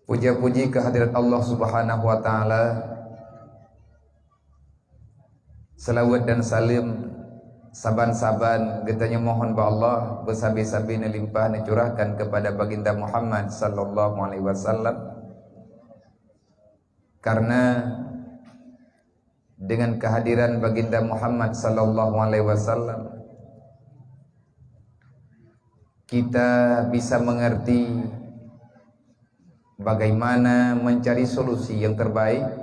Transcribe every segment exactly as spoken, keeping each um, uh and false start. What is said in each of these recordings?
Puja-puji kehadirat Allah Subhanahu wa Ta'ala. Salawat dan salam saban-saban geutanyoe mohon bak Allah, beusabe-sabe neulimpah neucurahkan kepada Baginda Muhammad sallallahu alaihi wasallam. Karena dengan kehadiran Baginda Muhammad sallallahu alaihi wasallam, kita bisa mengerti bagaimana mencari solusi yang terbaik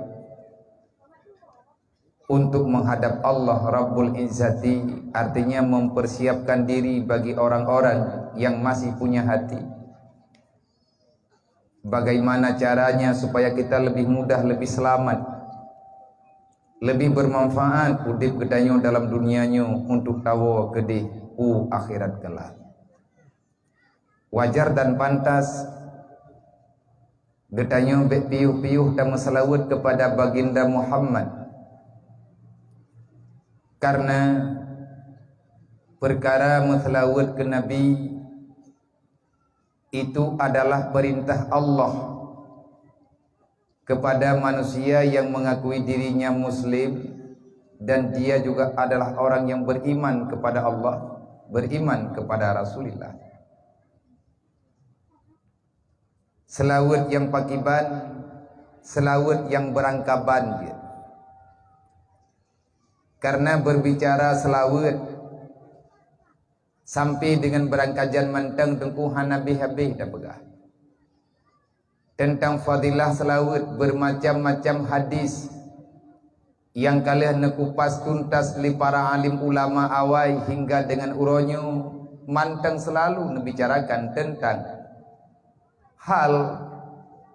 untuk menghadap Allah Rabbul Izzati, artinya mempersiapkan diri bagi orang-orang yang masih punya hati. Bagaimana caranya supaya kita lebih mudah, lebih selamat, lebih bermanfaat udeb geutanyoe dalam dunia nyoe untuk tawoe keudeh u akhirat kelak. Wajar dan pantas geutanyoe bék piôh-piôh tameuseulaweuet kepada Baginda Muhammad, karena perkara meuseulaweuet keu Nabi itu adalah perintah Allah kepada manusia yang mengakui dirinya Muslim dan dia juga adalah orang yang beriman kepada Allah, beriman kepada Rasulullah. Seulaweuet nyang pakiban, seulaweuet nyang beurangkaban jeuet. Karena berbicara seulaweuet, sampai dengan beurangkaban mantong teungku hana habéh-habéh tapeugah. Teuntang fadilah seulaweuet, bermacam-macam hadis nyang ka lheueh neukupas tuntas lé para alim ulama awai hingga dengan uroe nyoe mantong selalu neubicarakan teuntang hal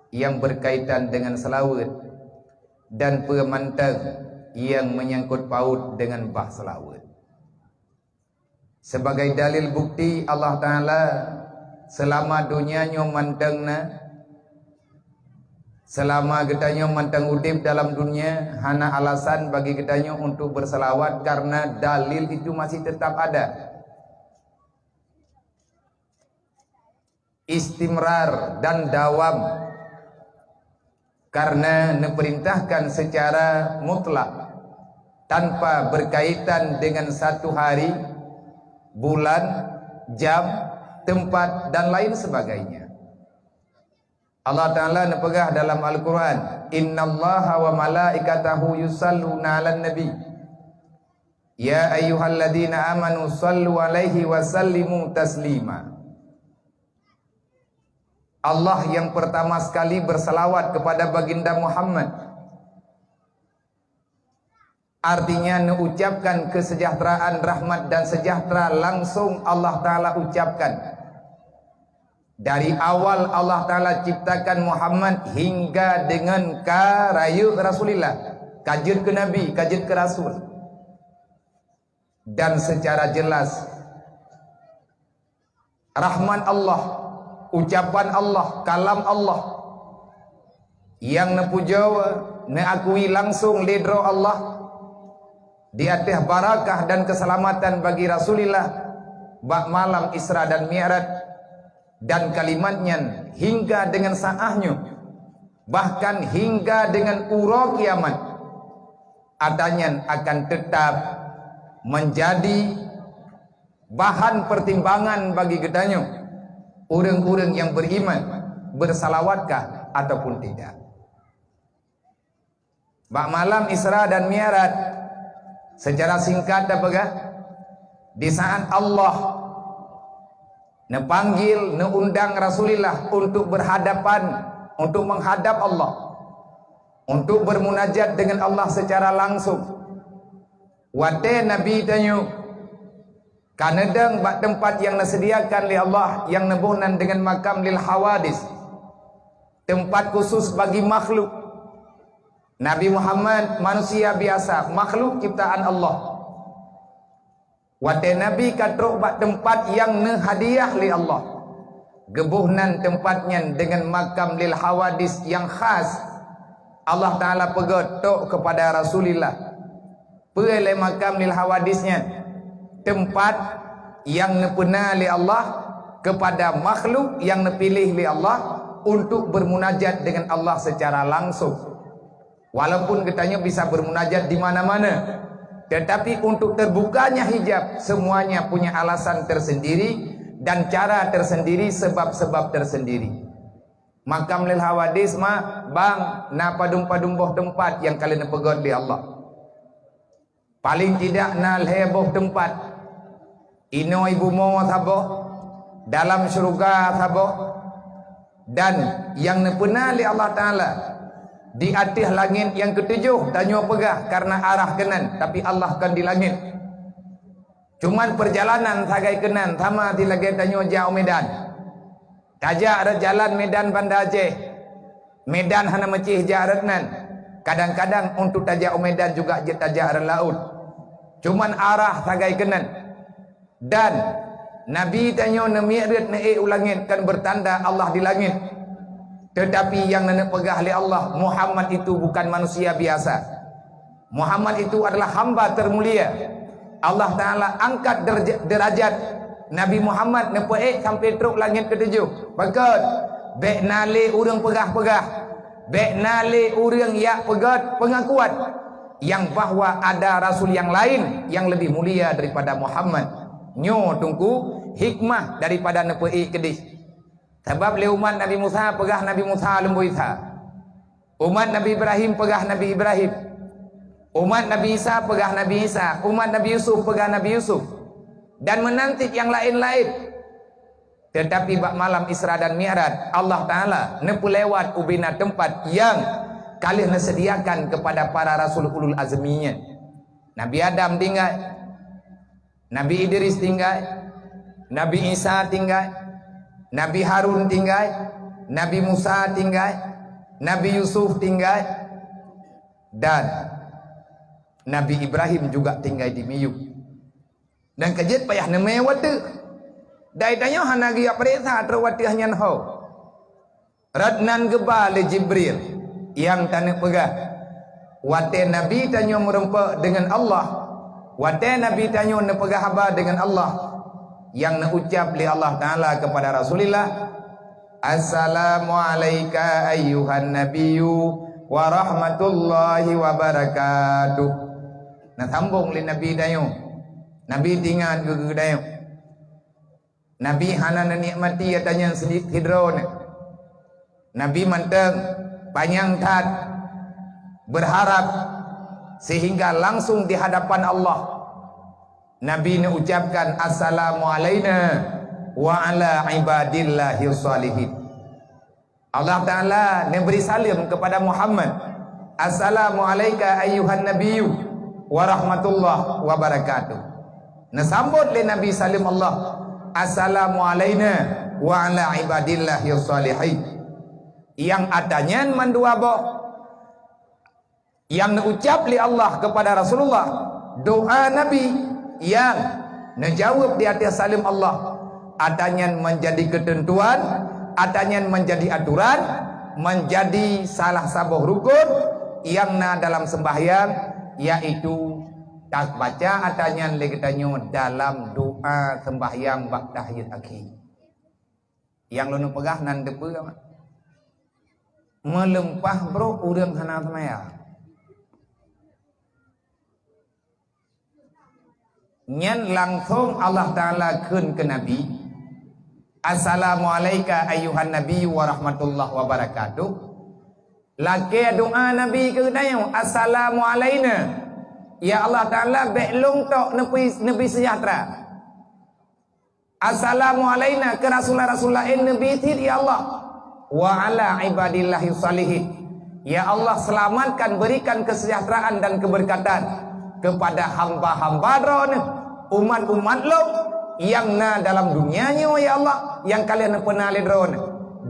nyang berkaitan dengan seulaweuet dan peue mantong nyang meunyangkot paut dengan bah seulaweuet. Sebagai dalil bukti, Allah Ta'ala seulama donya nyoe mantong na, seulama geutanyoe mantong udeb dalam dunia, hana alasan bagi geutanyoe untuk bersalawat karena dalil itu masih tetap ada. Istimrar dan dawam, karena neuperintahkan secara mutlak tanpa berkaitan dengan satu hari, bulan, jam, tempat, dan lain sebagainya. Allah Ta'ala neupeugah dalam Al-Quran, "Innallaha wa malaikatahu yusalluna 'alan nabi. Ya ayyuhalladzina amanu sallu 'alaihi wa sallimu taslima." Allah yang pertama sekali bersalawat kepada Baginda Muhammad. Artinya, neuucapkan kesejahteraan, rahmat, dan sejahtera langsung Allah Ta'ala ucapkan. Dari awal Allah Ta'ala ciptakan Muhammad hingga dengan ka rayeuk Rasulullah, ka jeuet keu Nabi, ka jeuet keu Rasul. Dan secara jelas, rahmat Allah, ucapan Allah, kalam Allah nyang neupujoe, neuakui langsung lé droe Allah di ateueh barakah dan keselamatan bagi Rasulullah bak malam Isra dan Mi'raj, dan kalimat nyan hingga dengan saáh nyoe, bahkan hingga dengan uroe kiamat, ata nyan akan tetap menjadi bahan pertimbangan bagi geutanyoe, ureuëng-ureuëng nyang beriman, bersalawatkah ataupun tidak. Bak malam Isra dan Mi'raj, secara singkat tapeugah, di saat Allah neupanggil, neuundang Rasulullah untuk berhadapan, untuk menghadap Allah, untuk bermunajat dengan Allah secara langsung. Watée Nabi tanyoe ka neudong bak teumpat nyang neuseudiakan lé Allah nyang neuboh nan deungon Makam lil Hawadis, teumpat khusus bagi makhluk. Nabi Muhammad manusia biasa, makhluk ciptaan Allah. Watée Nabi ka trok bak teumpat nyang neuhadiah lé Allah, geuboh nan teumpat nyan deungon Makam lil Hawadis nyang khas, Allah Ta'ala peugét tok keupada Rasulullah. Peue lé Makam lil Hawadis nyan? Teumpat nyang neupeuna lé Allah keupada makhluk nyang neupiléh lé Allah untuk bermunajat dengan Allah secara langsung. Walaupun geutanyoe bisa bermunajat di mana-mana, tetapi untuk terbukanya hijab, semuanya punya alasan tersendiri dan cara tersendiri, sebab-sebab tersendiri. Makam lil hawadis ma, bang, na padum-padum boh teumpat nyang ka lheueh neupeugét lé Allah. Paling tidak na lhée boh teumpat. Inoe bumoe saboh, dalam syeuruga saboh, dan nyang neupeuna lé Allah Taala di ateueh langét nyang keutujoh tanyoe peugah karena arah keunan, tapi Allah kon di langét. Cuman perjalanan sagai keunan sama di lagée tanyoe jak u Medan. Tajak rot jalan Medan Banda Aceh. Medan hana meucéh jak rot nan. Kadang-kadang untuk tajak u Medan juga jeuet tajak rot laôt. Cuman arah sagai keunan. Dan Nabi tanyoe neumiet rot neuék u langét kan bertanda Allah di langét. Tetapi nyang neupeugah lé Allah, Muhammad itu bukan manusia biasa. Muhammad itu adalah hamba termulia. Allah Taala angkat derja-, derajat Nabi Muhammad neupeuék sampai trok langét keutujoh. Pakon? Bék na lé ureuëng peugah-peugah. Bék na lé ureuëng yak peugét pengakuan yang bahwa ada rasul yang lain yang lebih mulia daripada Muhammad. Nyoe teungku hikmah daripada neupeuék keudeh. Sabab lé umat Nabi Musa peugah Nabi Musa leumboi sa. Umat Nabi Ibrahim peugah Nabi Ibrahim. Umat Nabi Isa peugah Nabi Isa. Umat Nabi Yusuf peugah Nabi Yusuf. Dan meunanti nyang laén-laén. Tetapi bak malam Isra dan Mi'raj, Allah Taala neupeulewat ubena teumpat nyang ka lheueh neusediakan kepada para rasul ulul azmi nyan. Nabi Adam tinggai, Nabi Idris tinggai, Nabi Isa tinggai, Nabi Harun tinggai, Nabi Musa tinggai, Nabi Yusuf tinggai, dan Nabi Ibrahim juga tinggai di miyueb. Dan keujeuet payah neumé wateuh. Dai tanyoe hana geujak peuriksa trok wateuh nyan ho. Rot nan geuba lé Jibril nyang taneuk peugah, watée Nabi tanyoe meurumpok deungon Allah, watée Nabi tanyoe neupeugah haba deungon Allah, nyang neuucap lé Allah Taala keupada Rasulillah, "Assalamu alaika ayyuhan nabiyyu wa rahmatullahi wa barakatuh." Neusambong lé Nabi tanyoe. Nabi teuingat keu geutanyoe. Nabi hana neunikmati ata nyan sidi-, sidroe nyoe. Nabi mantong panyang that beurharab sehingga langsung di hadapan Allah Nabi neuucapkan, "Assalamu alaina wa ala ibadillahis shalihin." Allah Taala neubri saleuem keupada Muhammad, "Assalamu alaika ayyuhan nabiyyu wa rahmatullah wa barakatuh." Neusambot lé Nabi saleuem Allah, "Assalamu alaina wa ala ibadillahis shalihin." Nyang ata nyan mandua boh nyang neuucap lé Allah keupada Rasulullah, doa Nabi nyang neujaweueb di ateueh saleuem Allah, ata nyan manjadi keuteuntuan, ata nyan manjadi aturan, manjadi salah saboh rukon nyang na dalam seumbahyang, yaitu tabaca ata nyan lé geutanyoe dalam doa seumbahyang bak tahiyat akhé. Nyang lôn peugah nan teupeue, meulimpah brok ureuëng hana seumaya. Nyan langsong Allah Taala kheun keu Nabi, "Assalamu alaika ayyuhan nabiyyu wa rahmatullah wa barakatuh." Lakée doa Nabi keu geutanyoe, "Assalamu alaina." Ya Allah Taala, bék lôn tok neubi, neubi seujahteura. Assalamu alaina keu rasul-rasul laén neubi cit, ya Allah. Wa ala ibadillahi shalihin. Ya Allah, selamatkan, berikan kesejahteraan dan keberkatan kepada hamba-hamba Droeneuh, umat-umat lôn nyang na dalam dunia nyoe, ya Allah, nyang ka lheueh neupeuna lé Droeneuh.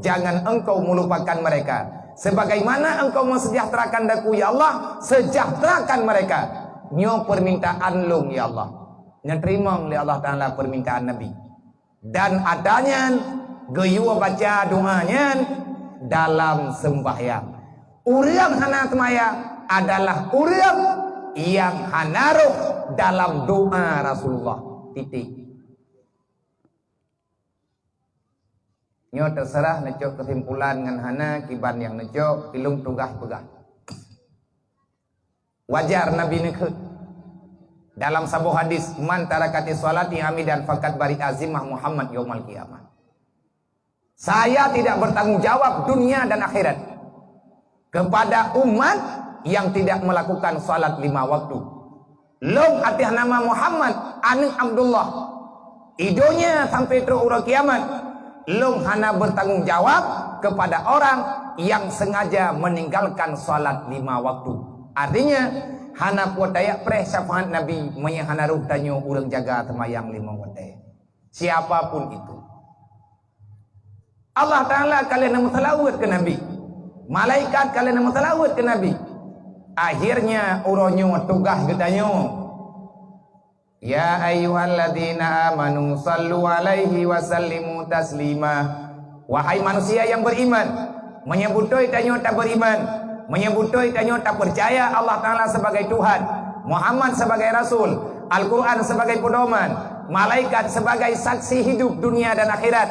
Jangan Engkau melupakan mereka. Sebagaimana Engkau mensejahterakan aku, ya Allah, sejahterakan mereka. Nyoe permintaan lôn, ya Allah. Nyan teurimong lé Allah Taala permintaan Nabi. Dan ata nyan geuyue baca doa nyan dalam seumbahyang. Ureuëng hana seumayang adalah ureuëng nyang hana rhoh dalam doa Rasulullah. Titik. Nyoe teuseurah neucok keusimpulan ngon hana kiban nyang neucok, ilong tugaih peugah. Wajar Nabi neukheun. Dalam saboh hadis, "Man tarakati sholati amidan faqad bari'a zimmah Muhammad yaumal qiyamah." Saya tidak bertanggung jawab dunia dan akhirat kepada umat yang tidak melakukan salat lima waktu. Lôn ateueh nama Muhammad, aneuk Abdullah, idonya sampai trok uroe kiamat, lôn hana bertanggung jawab kepada orang yang sengaja meninggalkan salat lima waktu. Artinya, hana peue tajak preh syafaat Nabi meunyo hana roh tanyoe ureuëng jaga teumayang lima watée. Siapapun itu. Allah Ta'ala ka lheueh neumeuseulaweuet keu Nabi. Malaikat ka lheueh neumeuseulaweuet keu Nabi. Akhirnya, uroe nyoe tugaih geutanyoe. "Ya ayyuhalladzina amanu sallu alaihi wa sallimu taslima." Wahai manusia yang beriman, meunyo beutôi tanyoe taberiman, meunyo beutôi tanyoe tapeucaya Allah Ta'ala sebagai Tuhan, Muhammad sebagai Rasul, Al-Quran sebagai pedoman, malaikat sebagai saksi hidup dunia dan akhirat,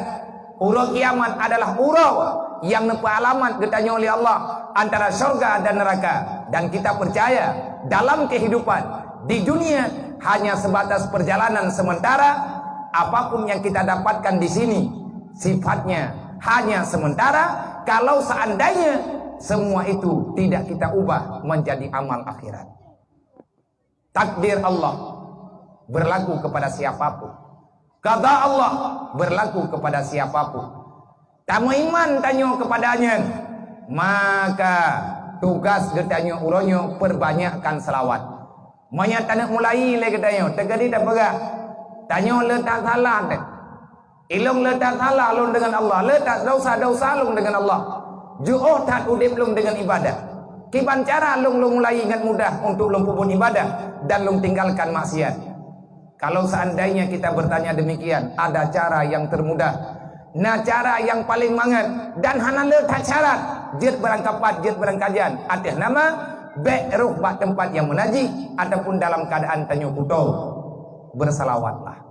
uroe kiamat adalah uroe nyang neupeualamat geutanyoe lé Allah antara syurga dan neraka. Dan kita percaya, dalam kehidupan di dunia hanya sebatas perjalanan sementara, apapun yang kita dapatkan di sini sifatnya hanya sementara. Kalau seandainya semua itu tidak kita ubah menjadi amal akhirat. Takdir Allah berlaku kepada siapapun. Qada Allah berlaku kepada siapapun. Tameuiman tanyoe kepada nyan, maka tugas geutanyoe uroe nyoe perbanyakkan selawat. Meunyo taneuk mulai lé geutanyoe, teugadi tapeugah, tanyoe le that salah teuh. Ilong le that salah lôn deungon Allah, le that dosa-dosa lôn deungon Allah. Jiôh that udeb lôn deungon ibadah. Kiban cara lôn, lôn mulai ngon mudah untuk lôn peubuet ibadah dan lôn tinggalkan maksiat. Kalau seandainya kita bertanya demikian, ada cara yang termudah. Na cara yang paling mangat dan hana le that syarat, jeuet beurangkapat, jeuet beurangkajan, ateueh nama bék roh bak teumpat nyang meunajih ataupun dalam keuadaan tanyoe kuto. Bersalawatlah.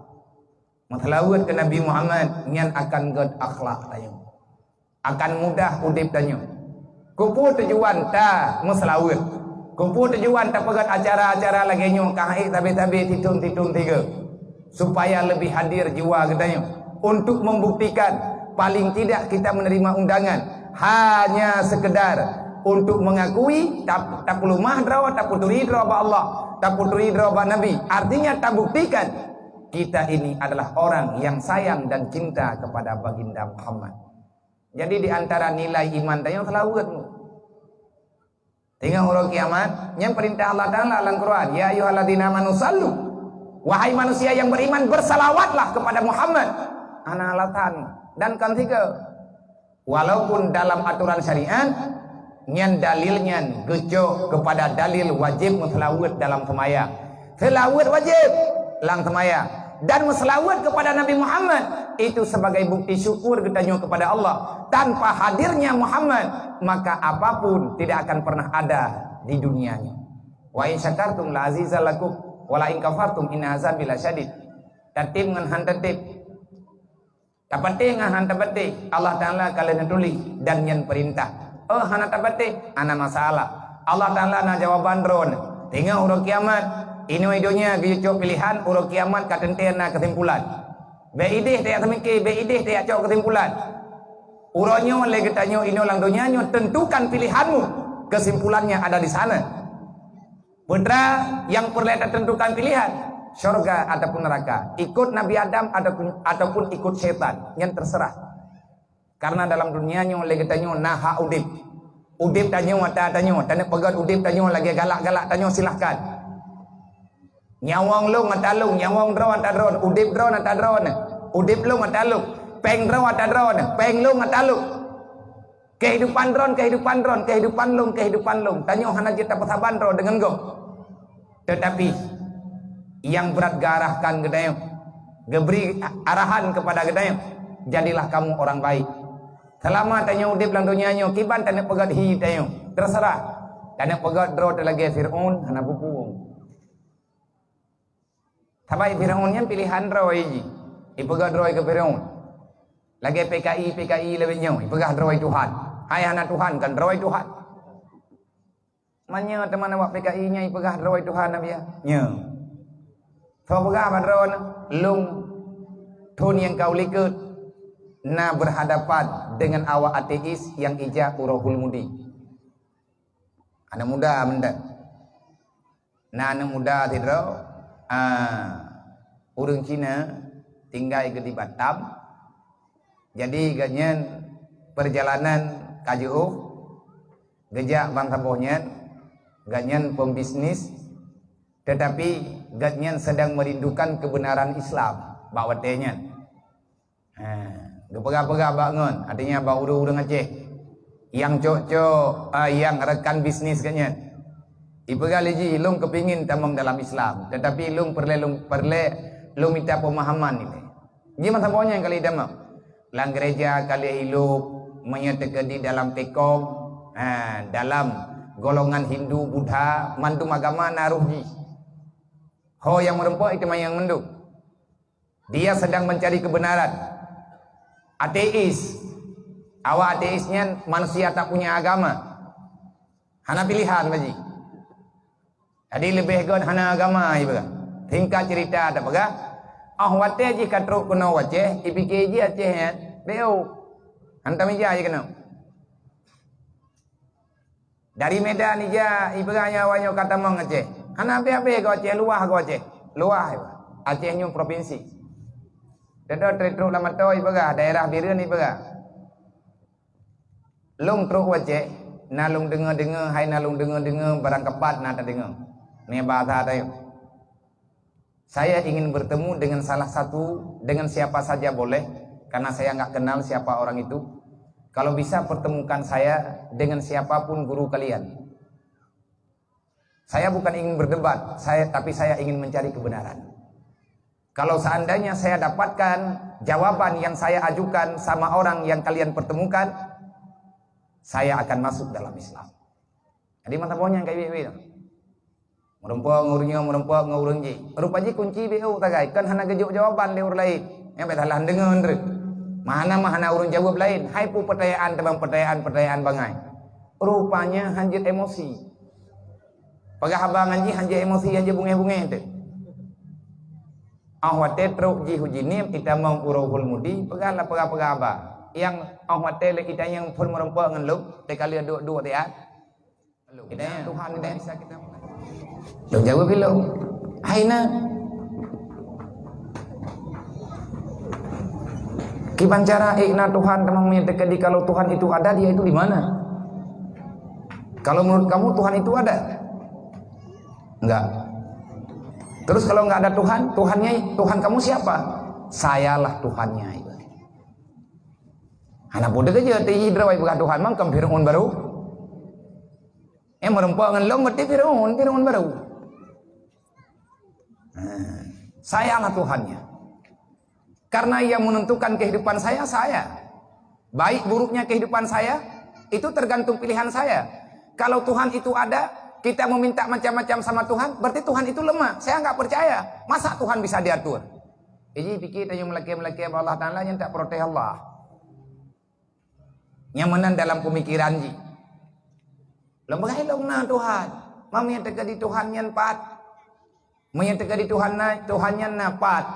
Meuseulaweuet keu Nabi Muhammad nyan akan gét akhlak tanyoe. Akan mudah udeb tanyoe. Keupeue tujuan tameuseulaweuet? Keupeue tujuan tapeugét acara-acara lagée nyoe ka hek sabe-sabe titun-titun tiga? Supaya lebih hadir jiwa geutanyoe untuk membuktikan paling tidak kita menerima undangan hanya sekedar untuk mengakui tap-, tapeuleumah droe, tapeuturi droe bak Allah, tapeuturi droe bak Nabi. Artinya tabuktikan kita ini adalah orang yang sayang dan cinta kepada Baginda Muhammad. Jadi di antara nilai iman tanyoe seulaweuet. Teungoh uroe kiamat, nyan peurintah Allah Ta'ala lam Quran, "Ya ayyuhalladzina amanu sallu." Wahai manusia yang beriman, bersalawatlah kepada Muhammad. Hana alasan dan kon sigoe. Walaupun dalam aturan syariat, nyan dalil nyan geucok kepada dalil wajéb meuseulaweuet dalam seumayang. Seulaweuet wajéb lam seumayang dan meuseulaweuet kepada Nabi Muhammad, itu sebagai bukti syukur geutanyoe kepada Allah. Tanpa hadirnya Muhammad, maka apapun tidak akan pernah ada di dunia nyoe. "Wa in syakartum la azidannakum, wa la in kafartum inna azabi lasyadid." Tatem ngon han tatem. Tapatéh ngon han tapatéh, Allah Ta'ala ka lheueh neutuléh dan nyan peurintah. Oh, hana tapatéh, hana masalah. Allah Ta'ala na jawaban droeneuh. Teungoh uroe kiamat, inoe donya geuyue cok piléhan, uroe kiamat ka teuntée na keusimpulan. Bék idéh tajak seumiké, bék idéh tajak cok keusimpulan. Uroe nyoe lé geutanyoe inoe lam donya nyoe tentukan piléhanmu, keusimpulannya ada di sana. Peue teuma nyang peureulée tateuntukan piléhan, syurga ataupun neuraka, ikot Nabi Adam ataupun, ataupun ikot syaitan, nyan teuseurah. Karena dalam dunia nyoe lé geutanyoe na hak udeb. Udeb tanyoe ata tanyoe, taneuk peugét udeb tanyoe lagée galak-galak tanyoe, silahkan. Nyawöng lôn ata lôn, nyawöng droe ata droe, udeb droe ata droe, udeb lôn ata lôn, péng droe ata droe, péng lôn ata lôn. Kehidupan droe, kehidupan droe, kehidupan lôn, kehidupan lôn. Tanyoe hana jeuet tapeusaban droe deungon gob. Tetapi, nyang brat geuarahkan geutanyoe, geubri arahan kepada geutanyoe, jadilah kamu orang baik. Seulama tanyoe udeb lam donya nyoe, kiban taneuk peugét hi tanyoe, teuseurah. Taneuk peugét droe teuh lagée Fir'aun, hana peue-peue. Sabab Firaun nyan piléhan droe jih, ipeugah droe keu Firaun. Lagée P K I, P K I lawét nyoe, ipeugah droe Tuhan. Hai hana Tuhan, kan droe Tuhan. Meunyoe teuma awak P K I nyan ipeugah droe Tuhan, Nabi, ya? Nyoe. Soe peugah bak droe, lôn thon nyang ka u likot na berhadapan dengan awak ateis nyang ija u Rohul Mudi. Aneuk muda mantong. Na aneuk muda sidroe, ah, ureuëng Cina tinggai geuh di Batam. Jadi gobnyan perjalanan ka jiôh, geujak bansaboh nyan, gobnyan pembisnis, tetapi gobnyan sedang merindukan kebenaran Islam bak watée nyan. Ha, geupeugah-peugah bak ngon, artinya bak ureuëng-ureuëng Aceh nyang cok-cok, ah, nyang rekan bisnis gobnyan. Ipeugah lé jih, "Lôn keupingin tamong dalam Islam, tetapi lôn peureulée, lôn peureulée lôn mita peumahaman ilée." Jih masa boh nyan kali tamong. Lam gereja ka lheueh ilôb, meunyoe teukeudi dalam tekom, ha, dalam golongan Hindu, Buddha, mandum agama na roh jih. Ho nyang meureumpok itu manyang mandum. Dia sedang mencari kebenaran. Ateis. Awak ateis nyan manusia tak punya agama. Hana pilihan bak jih. Jadi leubeh göt hana agama ipeugah. Singkat cerita tapeugah, oh watée jih ka trok keunoe u Aceh, ipike jih Aceh nyan, beu. Hantam ija jih keunoe. Dari Medan ija ipeugah nyan awak nyoe ka tamong Aceh. Hana habéh-habéh goe Aceh, luwah goe Aceh. Luwah ipeugah. Aceh nyoe provinsi. Teuma trok lam atô ipeugah, daerah Bireuen ipeugah. Lôn trok u Aceh, na lôn deungoe-deungoe, hai na lôn deungoe-deungoe, barang keupat na tadeungoe. Nyoe bahasa tanyoe. Saya ingin bertemu dengan salah satu, dengan siapa saja boleh, karena saya nggak kenal siapa orang itu. Kalau bisa, pertemukan saya dengan siapapun guru kalian. Saya bukan ingin berdebat, saya, tapi saya ingin mencari kebenaran. Kalau seandainya saya dapatkan jawaban yang saya ajukan sama orang yang kalian pertemukan, saya akan masuk dalam Islam. Jadi masa boh nyan ka ibe-ibe. Meureumpok ngon ureuëng nyoe, meureumpok ngon ureuëng jih. Rupa jih kunci beu tagai, kan hana geujok jawaban lé ureuëng laén. Nyang bèk salah deungoe treuk. Mahana-mahana ureuëng jaweueb laén, hai peue peutanyaan teuma peutanyaan-peutanyaan bangai. Rupanya hanjeuet emosi. Peugah haba ngon jih hanjeuet emosi, hanjeuet bungéh-bungéh teuh. Oh watée trok jih uji niem itamong u Rohul Mudi, peugahlah peugah-peugah haba. Nyang oh watée lé itanyong phon meureumpok ngon lôn, teuka lheueh duek-duek tiat. Tuhan tidak bisa kita. Lôn jaweueb ilôn. Hai na. Kiban cara ék na Tuhan teuma meunyoe teukeudi kalau Tuhan itu ada, dia itu di mana? Kalau menurut kamu Tuhan itu ada? Enggak. Terus kalau enggak ada Tuhan, Tuhannya, Tuhan kamu siapa? Sayalah Tuhannya itu. Hana peue teukeujeuet, teuji droe peugah Tuhan mang kon Firaun baru. Eh, meureumpok ngon lôn berarti Firaun, Firaun baru. Nah, sayalah Tuhannya. Karena yang menentukan kehidupan saya, saya. Baik buruknya kehidupan saya, itu tergantung pilihan saya. Kalau Tuhan itu ada, kita meminta macam-macam sama Tuhan, berarti Tuhan itu lemah. Saya nggak percaya. Masa Tuhan bisa diatur? Jadi pikir tanya melaki-melaki Allah Ta'ala yang tak protes Allah. Nyang meunan dalam pemikiran jih. Lôn peugah lôn na Tuhan. Meunyoe teukeudi Tuhan nyan pat. Meunyoe teukeudi Tuhan na, Tuhan nyan na pat.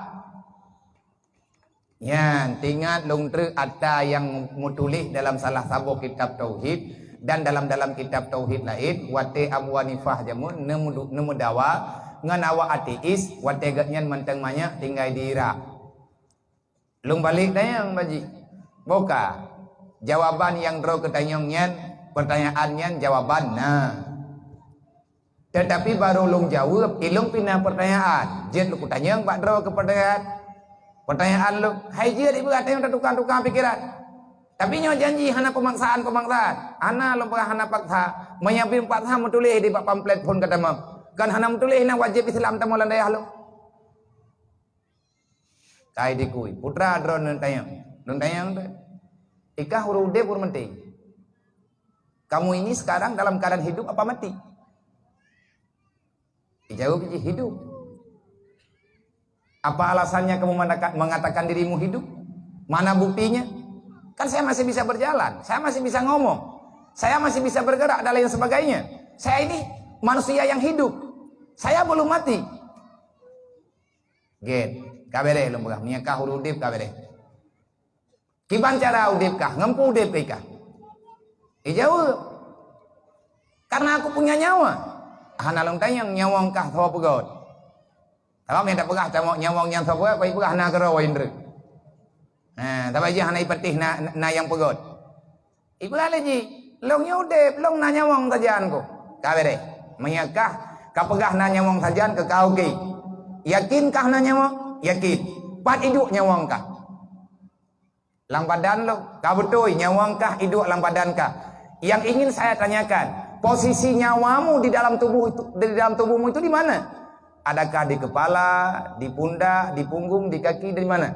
Nyan, teuingat lôn treuk ata nyang meutuléh dalam salah saboh kitab tauhid dan dalam-dalam kitab tauhid laén, watée Abu Hanifah jameun neumeudu-, neumeudawa ngon awak ateis, watée gobnyan mantong manyak tinggai di Irak. Lôn balek tanyong bak jih. Boh ka. Jawaban nyang droe keu tanyong nyan, peutanyaan nyan jawaban na. Teutapi barô lôn jaweueb, ilôn pih na peutanyaan. Jeuet lôn kutanyong bak droe keu peutanyaan. Peutanyaan lôn, hai jeuet ibu gata nyang tatukang-tukang pikeran. Tapi nyoe janji hana pemaksaan-pemaksaan. Hana lôn peugah hana paksa. Meunyo bri paksa meutuléh di bak pamflet phon gata meuh. Kan hana meutuléh na wajéb Islam tamong lam dayah lôn. Kai dikui, putra droeneuh tanyong. Lôn tanyong teuh. Ikah ureuëng udeb ureuëng maté? Kamu ini sekarang dalam keadaan hidup apa mati? Dijawab jih hidup. Apa alasannya kamu mengatakan, mengatakan dirimu hidup? Mana buktinya? Kan saya masih bisa berjalan, saya masih bisa ngomong, saya masih bisa bergerak dan lain sebagainya. Saya ini manusia yang hidup. Saya belum mati. Gen, ka beres lôn peugah. Meunyo kah udeb, ka beres. Kiban cara udeb kah? Ngon peue udeb kah? Ijaweueb. Karena aku punya nyawa. Hana lôn tanyong nyawong kah soe peugöt. Kalau meunan peugah tanyong nyawong nyan soe peugöt, kok ipeugah na keudroe indri. Ha, tapi jih hana ipatéh na, na nyang peugöt. Ipeugah lé jih, "Lôn nyoe udeb, lôn na nyawong sajan ku." Ka beres. Meunyo kah ka peugah na nyawong sajan keu ka oke. Yakin kah na nyawong? Yakin. Pat iduek nyawong kah? Lam badan lôn. Ka beutôi, nyawong kah iduek lam badan kah. Yang ingin saya tanyakan, posisi nyawamu di dalam tubuh itu, di dalam tubuhmu itu di mana? Adakah di kepala, di pundak, di punggung, di kaki, di mana?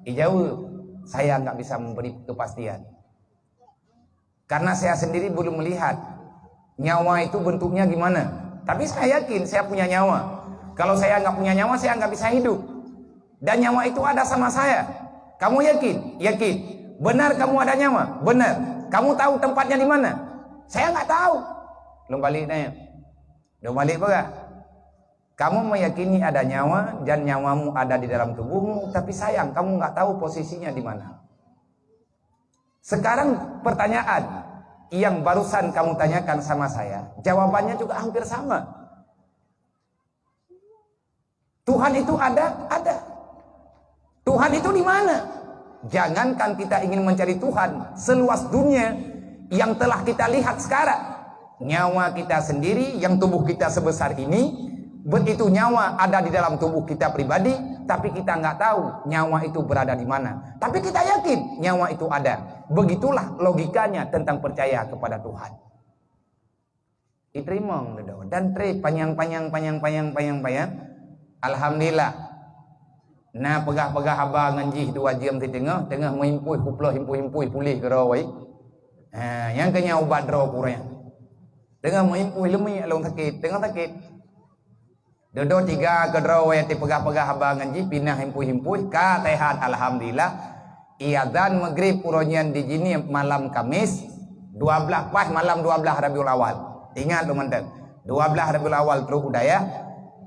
Ijaweueb, "Saya nggak bisa memberi kepastian. Karena saya sendiri belum melihat nyawa itu bentuknya gimana. Tapi saya yakin saya punya nyawa. Kalau saya nggak punya nyawa, saya nggak bisa hidup. Dan nyawa itu ada sama saya. Kamu yakin?" "Yakin." "Benar kamu ada nyawa?" "Benar." "Kamu tahu tempatnya di mana?" "Saya nggak tahu." Lôn balik nanya. Lôn balik peugah. Kamu meyakini ada nyawa dan nyawamu ada di dalam tubuhmu, tapi sayang, kamu nggak tahu posisinya di mana. Sekarang pertanyaan yang barusan kamu tanyakan sama saya, jawabannya juga hampir sama. Tuhan itu ada? Ada. Tuhan itu di mana? Jangankan kita ingin mencari Tuhan, seluas dunia yang telah kita lihat sekarang, nyawa kita sendiri yang tubuh kita sebesar ini, begitu nyawa ada di dalam tubuh kita pribadi, tapi kita nggak tahu nyawa itu berada di mana. Tapi kita yakin nyawa itu ada. Begitulah logikanya tentang percaya kepada Tuhan. Iteurimong dudoe dan trép panyang-panyang, panyang-panyang, panyang-panyang. Alhamdulillah. Na peugah-peugah haba ngon jih dua jeuem siteungoh, teungoh meuimpui, kuploh impui-impui puléh keudroe. Ha, nyang keu nyan ubat droe kureueng. Teungoh meuimpui, leumiek lôn sakét, teungoh sakét. Dudoe tiga keudroe watée peugah-peugah haba ngon jih, pinah impui-impui, ka seuhat, alhamdulillah. Iazan Maghrib uroe nyan di Jeunieb malam Kamis, dua blaih, pas malam dua blaih Rabiul Awal. Ingat lôn mantong, dua blaih Rabiul Awal trok u dayah,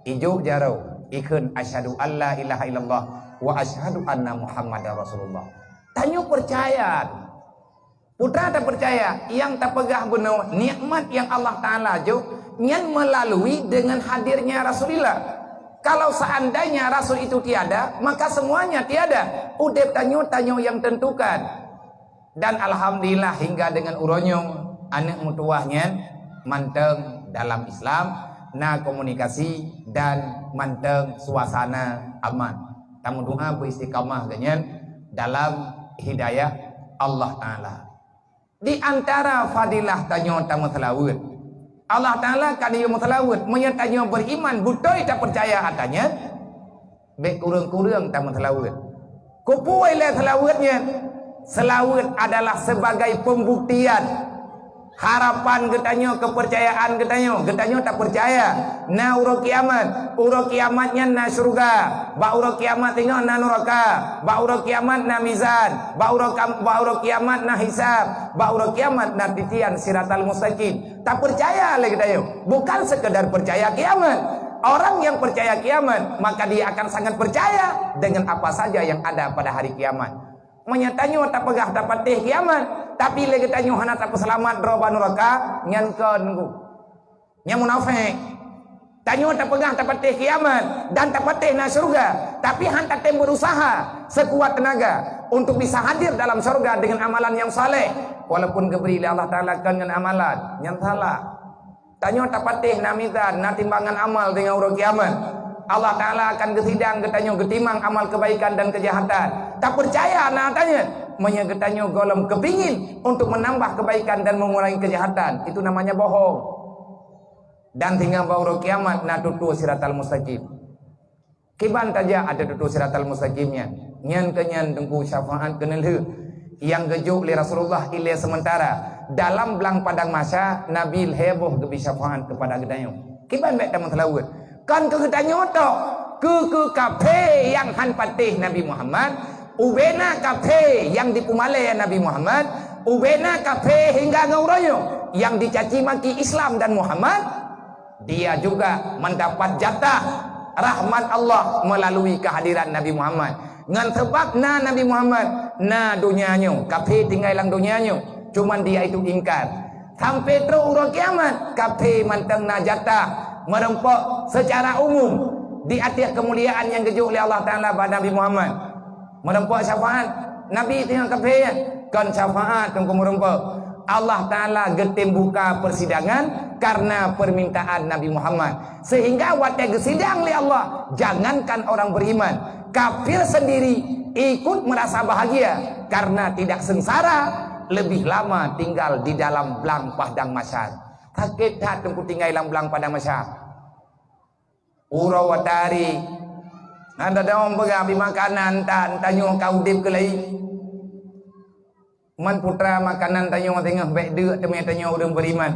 ijok jaroe, ikheun, "Asyhadu an la ilaha illallah wa asyhadu anna Muhammadar Rasulullah." Tanyoe peucaya. Peue teuma tapeucaya, nyang tapeugah bunoe nikmat nyang Allah Taala jok nyan meulalu deungon hadirnya Rasulullah. Kalau seandainya Rasul itu tiada, maka semuanya tiada. Udeb tanyoe, tanyoe nyang tentukan. Dan alhamdulillah, hingga deungon uroe nyoe, aneuëk meutuwah nyan mantong dalam Islam, na komunikasi dan mantong suasana aman. Tameudoa beuistiqamah geuh nyan dalam hidayah Allah Taala. Di antara fadilah tanyoe tameuseulaweuet. Allah Taala ka geuyue meuseulaweuet, meunyoe tanyoe beriman beutôi tapeucaya ata nyan, bék kureueng-kureueng tameuseulaweuet. Keupeue lé seulaweuet nyan? Seulaweuet adalah sebagai pembuktian harapan geutanyoe, kepercayaan geutanyoe. Geutanyoe tapeucaya na uroe kiamat. Uroe kiamat nyan na syeuruga. Bak uroe kiamat singoh na nuraka. Bak uroe kiamat na mizan. Bak uroe kam-, bak uroe kiamat na hisab. Bak uroe kiamat na titian Siratal Mustaqim. Tapeucaya lé geutanyoe. Bukan sekedar percaya kiamat. Orang yang percaya kiamat, maka dia akan sangat percaya dengan apa saja yang ada pada hari kiamat. Meunyoe tanyoe tapeugah tapatéh kiamat, tapi lé geutanyoe hana tapeuseulamat droe bak nuraka, nyan kon nunggu. Nyan munafék. Tanyoe tapeugah tapatéh kiamat dan tapatéh na syeuruga, tapi han tatem berusaha sekuat tenaga untuk bisa hadir dalam syeuruga dengan amalan nyang saleh, walaupun geubri lé Allah Taala kon ngon amalan, nyan salah. Tanyoe tapatéh na mizan, na timbangan amal teungoh uroe kiamat. Allah Taala akan geusidang geutanyoe geutimang amal keubaikan dan keujahatan. Tapeucaya na tanyoe, meunyoe geutanyoe gohlom keupingin untuk meunambah keubaikan dan meungurangi keujahatan, itu namanya bohong. Dan singoh bak uroe kiamat na tutue Siratal Mustaqim. Kiban tajak ateueh tutue Siratal Mustaqim nyan? Nyan keuh nyan teungku syafaat keuneulheueh nyang geujok lé Rasulullah ilée seumeutara dalam blang padang mahsyar, Nabi lhée boh geubri syafaat keupada geutanyoe. Kiban bék tameuseulaweuet. Kon keu geutanyoe tok, keu, keu kafé nyang han patéh Nabi Muhammad, Ubena kafé nyang dipeumalée Nabi Muhammad, ubena kafé hingga ngon uroe nyoe nyang dicaci maki Islam dan Muhammad, dia juga mendapat jatah rahmat Allah melalui kehadiran Nabi Muhammad. Ngon sabab na Nabi Muhammad, na donya nyoe, kafé tinggai lam donya nyoe, cuman dia itu ingkar. Sampai trok uroe kiamat, kafé mantong na jatah meurumpok secara umum di ateueh keumuliaan nyang geujok lé Allah Taala bak Nabi Muhammad. Meurumpok syafaat Nabi teungoh kafé, kon syafaat teungku meurumpok. Allah Taala geutem buka persidangan karena permintaan Nabi Muhammad. Sehingga watée geusidang lé Allah, jangankan orang beriman, kafir sendiri ikut merasa bahagia karena tidak sengsara lebih lama tinggal di dalam blang padang mahsyar. Sakét that teungku tinggai lam blang padang mahsyar. Uroe watée hari, hana dong peugah bri makanan tan, tanyoe ka udeb keulai. Man putra makanan tanyoe teungoh bék deuk teumé tanyoe ureuëng beriman.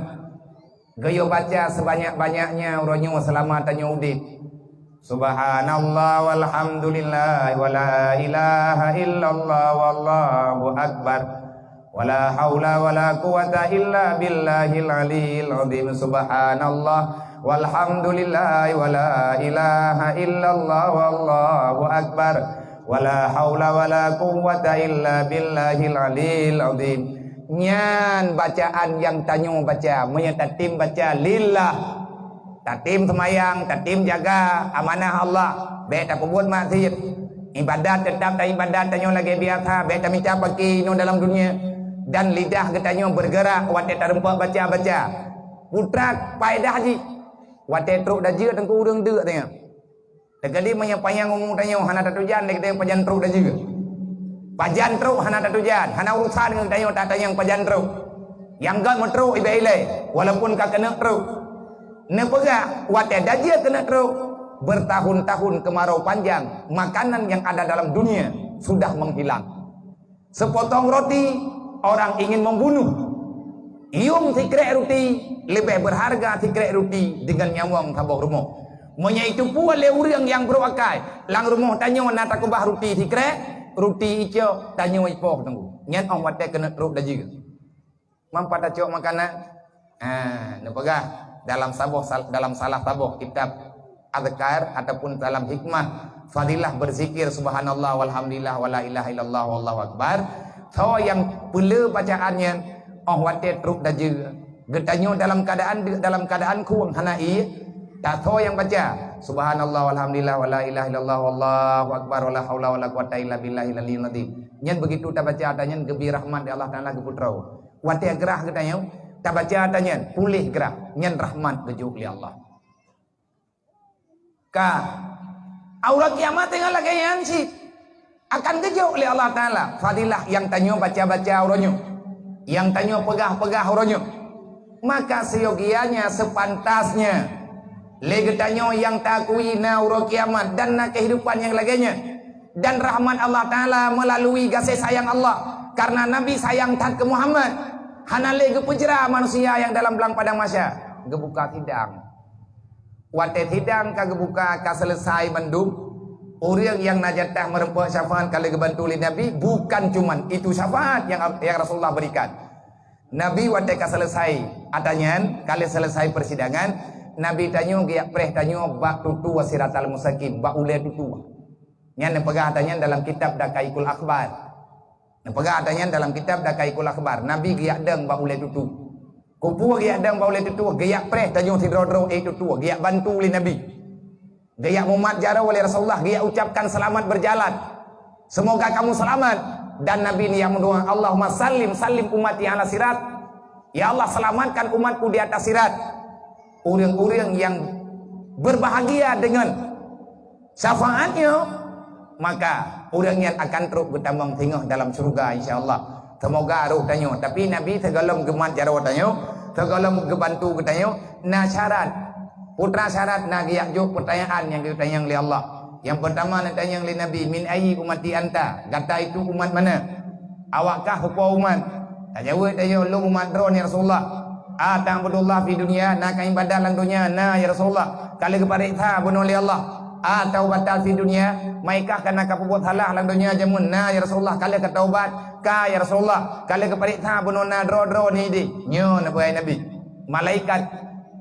Geuyue baca sebanyak-banyaknya uroe nyoe selama tanyoe udeb. Subhanallah walhamdulillah wala ilaha illallah wallahu akbar. Wala haula wala quwwata illa billahil aliyil azim. Subhanallah walhamdulillah wala ilaha illallah wallahu akbar. Wala haula wala quwwata illa billahil aliyil azim. Nyan bacaan nyang tanyoe baca, meunyoe tatem baca lillah. Tatem seumayang, tatem jaga amanah Allah, bék tapeubuet maksiet. Ibadat teutap taibadat tanyoe lagée biasa, bék tamita paki inoe dalam dunia. Dan lidah geutanyoe beurgeurak watée tarumpok baca-baca. Putra paedah jih, watée trok dajeuet teungku ureuëng deuk tanyoe. Teukeudi meunyoe panyang umu tanyoe hana tatujan lé geutanyoe pajan trok dajeuet. Pajan trok hana tatujan, hana urusan ngon geutanyoe tatanyong pajan trok. Nyang göt meutrok ibée ilée, walaupun ka keuneuk trok. Neupeugah watée dajeuet keuneuk trok, bertahun-tahun kemarau panjang, makanan yang ada dalam dunia sudah menghilang. Sepotong roti, orang ingin membunuh. Yuem sikrék ruti leubeh beurharga sikrék ruti deungon nyawöng saboh rumoh. Meunyoe iteupeue lé ureuëng nyang brok akai, lam rumoh tanyoe na takeubah ruti sikrék, ruti icok, tanyoe ipoh teungku. Nyan óh watée keuneuk trok dajeuet. Mampa tacok makanan? Ha, neupeugah dalam saboh sal-, dalam salah saboh kitab azkar ataupun dalam hikmah fadilah berzikir subhanallah walhamdulillah wala ilaha illallah wallahu akbar. Tho nyang peule bacaan nyan óh watée trok dajeuet. Geutanyoe dalam keadaan deuk, dalam keadaan khueng hana ié. Tatho nyang baca subhanallah walhamdulillah wala ilaha illallah wallahu akbar wala haula wala quwwata illa billahil aliyil azim. Nyan begitu tabaca ata nyan geubri rahmat di Allah Taala geupeutroe. Watée grah geutanyoe, tabaca ata nyan, puléh grah, nyan rahmat geujok lé Allah. Ka, uroe kiamat teungoh lagée nyan cit akan geujok lé Allah Taala fadilah nyang tanyoe baca-baca uroe nyoe, nyang tanyoe peugah-peugah uroe nyoe. Maka seyogianya, sepantasnya lé geutanyoe nyang taakui na uroe kiamat dan na kehidupan nyang lagée nyan. Dan rahmat Allah Taala melalui gaséh sayang Allah, karena Nabi sayang that keu Muhammad, hana lé geupeujra manusia nyang dalam blang padang mahsyar, geubuka sidang. Watée sidang ka geubuka, ka seuleusai bandum, ureuëng nyang na jatah meurumpok syafaat ka lheueh geubantu lé Nabi, bukan cuman itu syafaat nyang, nyang Rasulullah berikan. Nabi watée ka seuleusai ata nyan, ka lheueh seuleusai persidangan, Nabi tanyoe geujak preh tanyoe bak tutue Siratal Mustaqim, bak ulée tutue. Nyan neupeugah ata nyan dalam kitab Daqaiqul Akhbar. Neupeugah ata nyan dalam kitab Daqaiqul Akhbar. Nabi geujak dong bak ulée tutue. Keupeue geujak dong bak ulée tutue? Geujak preh tanyoe sidroe-droe ék tutue, geujak bantu lé Nabi. Geujak mumat jaroe lé Rasulullah, geujak ucapkan selamat berjalan. Semoga kamu selamat. Dan Nabi ni nyang meudoa, "Allahumma sallim, sallim ummati ala sirat." Ya Allah, selamatkan umatku di atas sirat. Ureuëng-ureuëng nyang berbahagia dengan syafaat nyoe, maka ureuëng nyan akan trok geutamong singoh dalam syeuruga, insya Allah. Semoga roh tanyoe. Tapi Nabi sigohlom geumat jaroe tanyoe, sigohlom geubantu geutanyoe, na syarat. Putra syarat na geujak jok peutanyaan nyang geutanyong lé Allah. Nyang peurtama neutanyong lé Nabi, "Min ayyi ummati anta?" Gata itu umat mana? Awak kah soe po umat? Tajaweueb tanyoe, "Lôn umat Droeneuh, ya Rasulullah." "Ata'budullah fid dunya?" Na kaibadat lam donya? "Na, ya Rasulullah." Ka lheueh geupareksa bunoe lé Allah. A taubatan fid dunya, meukah kana ka peubuet salah lam donya jameun? Na, ya Rasulullah. Ka lheueh ka taubat? Ka, ya Rasulullah. Ka lheueh ka pareksa bunoe na droe-droe ni deh? Nyoe na beuai Nabi. Malaikat,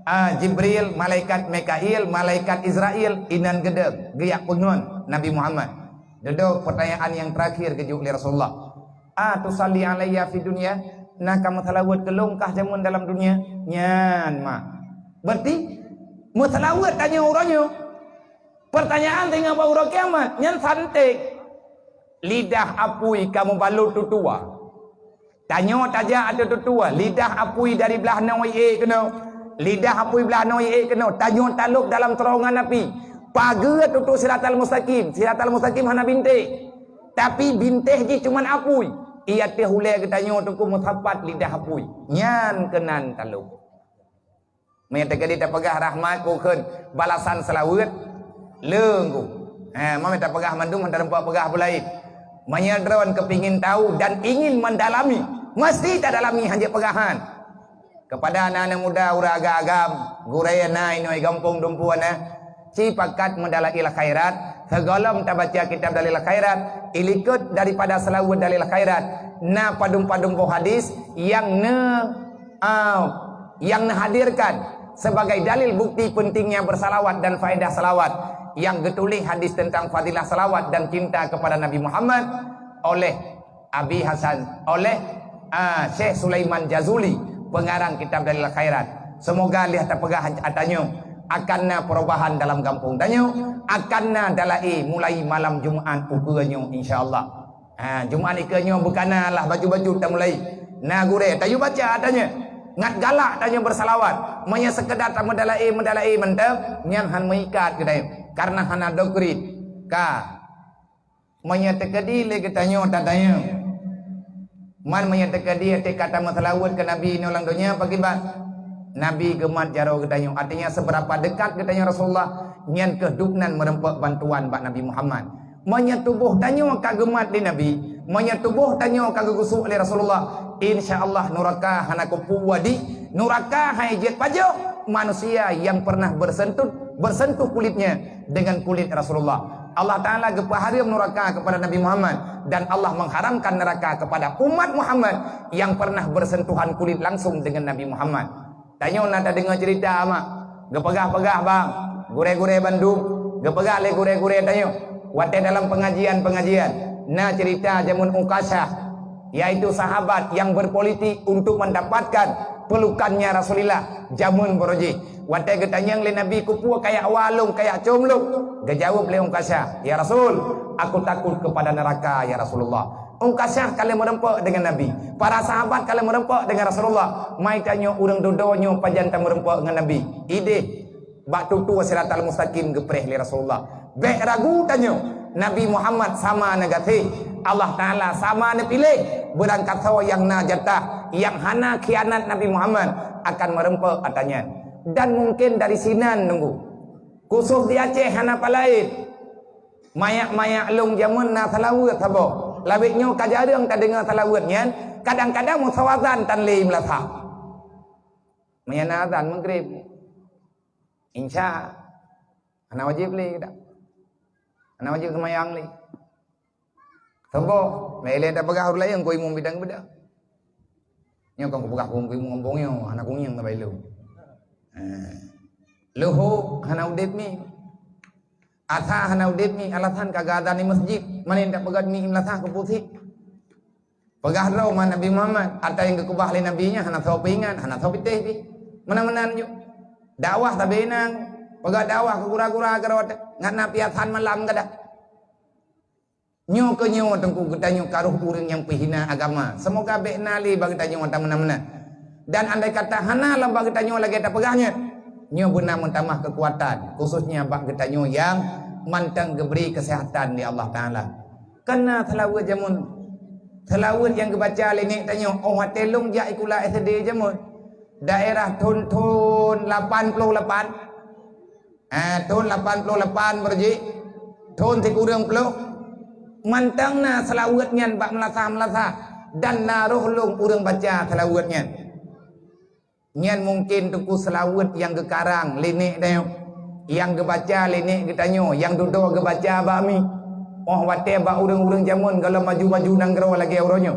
a, Jibril, malaikat Mikail, malaikat Israel, inan geudong, geujak peungon Nabi Muhammad. Dudoe pertanyaan nyang terakhir geujok lé Rasulullah. A tusalli alayya fid dunya? Na ka meuseulaweuet keu lôn kah jameun dalam dunia? Nyan mak. Berarti meuseulaweuet tanyoe uroe nyoe. Pertanyaan singoh bak uroe kiamat, nyan santé. Lidah apui ka meubalot tutoe. Tanyoe tajak ateueh tutoe, lidah apui dari blah noe ié keunoe. Lidah apui blah noe ié keunoe, tanyoe talop dalam terowongan api. Pageue tutoe siratal mustaqim, siratal mustaqim hana bintéh. Tapi bintéh jih cuman apui. Ié teuh ulée geutanyoe teungku meusapat lidah apui. Nyan keunan talop. Meunyoe teukeudi tapeugah rahmat, bukon balasan seulaweuet, leunggu. Ha, meunyoe tapeugah mandum, hana teumpat peugah peulaén. Meunyoe droen keupingin tahu dan ingin mendalami, mesti tadalami, hanjeuet peugahan. Kepada aneuk-aneuk muda, ureueng agam-agam, gurée na inoe gampông dumpeue na, ci pakat meudalail khairat, sigohlom tabaca kitab Dalail Khairat, ilikot daripada seulaweuet Dalail Khairat, na padum-padum boh hadis nyang ne, a, nyang neuhadirkan sebagai dalil bukti pentingnya bersalawat dan faedah salawat yang geutuléh hadis tentang fadilah salawat dan cinta kepada Nabi Muhammad oleh Abi Hasan, oleh, a, Syekh Sulaiman Jazuli, pengarang kitab Dalail Khairat. Semoga lheueh tapeugah ata nyoe akan na perubahan dalam gampông tanyoe, akan na dalail mulai malam Jumaat ukeue nyoe, insya Allah. Ha, Jumaat ukeue nyoe beukana lah bacut-bacut tamulai. Na gurée, tayue baca ata nyoe. Ngat galak tanyoe bersalawat. Meunyoe sekedar tameudalail-meudalail mantong, nyan han meuikat keu tanyoe. Karena hana doktrin. Ka. Meunyoe teukeudi lé geutanyoe tatanyong, man meunyoe teukeudi até ka tameuseulaweuet keu Nabi nyoe lam donya, pakriban? Nabi geumat jaroe geutanyoe. Artinya, seberapa dekat geutanyoe Rasulullah, nyan keuh dubnan meureumpok bantuan bak Nabi Muhammad. Meunyoe tuboh tanyoe ka geumat lé Nabi, meunyoe tuboh tanyoe ka geugusok lé Rasulullah, insya Allah nuraka hana kupu wadi, nuraka hai jeuet pajoh manusia yang pernah bersentuh, bersentuh kulitnya dengan kulit Rasulullah. Allah Ta'ala geupeuhareuem nuraka kepada Nabi Muhammad, dan Allah mengharamkan neraka kepada umat Muhammad yang pernah bersentuhan kulit langsung dengan Nabi Muhammad. Tanyoe na tadeungoe cerita mak, geupeugah-peugah bang, gurée-gurée bandum, geupeugah lé gurée-gurée tanyoe. Watée dalam pengajian-pengajian, na cerita jameun Ukasha, yaitu sahabat yang berpolitik untuk mendapatkan pelukannya Rasulullah jameun barojih. Watée geutanyong lé Nabi, "Kupeue kayak walong, kayak com lom?" Geujaweueb lé Ukasha, "Ya Rasul, aku takut kepada neraka, ya Rasulullah." Ukasha ka lheueh meureumpok deungon Nabi. Para sahabat ka lheueh meureumpok deungon Rasulullah. Mai tanyoe ureueng dudoe nyoe pajan tameureumpok ngon Nabi. Ideh bak tutoe Siratal Mustaqim geupreh lé Rasulullah. Bék ragu tanyoe, Nabi Muhammad sama neugaséh, Allah Ta'ala sama neupiléh. Beurangkasoe nyang na jatah, nyang hana khianat Nabi Muhammad akan meureumpok ata nyan. Dan mungkin dari sinan nunggu. Khusus di Aceh hana palaén. Mayak-mayak lôn jameun na seulaweuet saboh. Labék nyoe ka jareueng tadeungoe seulaweuet nyan, kadang-kadang meusawadan tan lé meulasah. Meunyoe na azan Maghrib, Insya, hana wajéb lé dak. Hana wajéb seumayang lé. Saboh, lé-lé tapeugah ureueng laén keu imum bidang beda. Nyoe kon kupeugah keu imum gampông nyoe, hana kungieng sabai lôn. Ha. Luho hana udeb mi. Asa hana udeb mi, alasan ka geuazan di masjid. Mane tapeugah mi meulasa keu puséh. Peugah droe ma Nabi Muhammad, ata nyang geukeubah lé Nabi nyan hana soe peuingat, hana soe pitéh pih. Meunan-meunan ju. Dakwah sabe inong, peugah dakwah keu gura-gura keudroe, ngat na piasan malam gadah. Nyoe keu nyoe teungku geutanyoe karoh ureueng nyang peuhina agama. Seumoga bék na lé bak geutanyoe ata meunan-meunan. Dan andai kata hana lam bak geutanyoe lagée tapeugah nyoe, nyoe beuna meutamah keukuatan, khususnya bak geutanyoe nyang mantong geubri keuseuhatan lé Allah Taala. Kana seulaweuet jameun. Seulaweuet nyang geubaca lé nek tanyoe, óh watée lôn jak sikula S D jameun. Daerah thon-thon lapan ploh lapan. Ah, thon lapan ploh lapan baroe jih. Thon sikureueng ploh. Mantong na seulaweuet nyan bak meulasah-meulasah. Dan na roh lôn ureueng baca seulaweuet nyan. Nyan mungken teungku seulaweuet nyang geukarang lé nek tanyoe. Nyang geubaca lé nèk geutanyoe, nyang dudoe geubaca bak mi. Óh watèe bak ureueng-ureueng jameun gohlom maju-maju nanggroe lagèe uroe nyoe.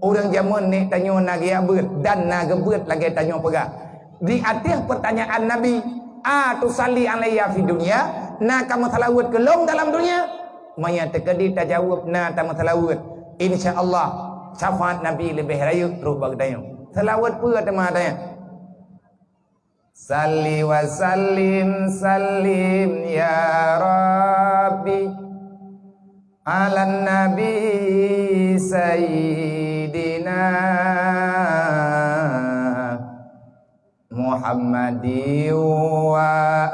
Ureueng jameun nèk tanyoe na geujak beuet dan na geubeuet lagèe tanyoe peugah. Di ateueh peurtanyaan Nabi, "A tusalli alayya fid dunya?" Na kamoe seulaweuet keu lôn dalam donya? Meunyoe teukeudi tajaweueb na tameuseulaweuet, insya Allah syafaat Nabi leubeh rayeuk trok bak geutanyoe. Seulaweuet peue teuma tanya? Salli wa sallim, sallim ya Rabbi, ala Nabi Sayyidina Muhammadi wa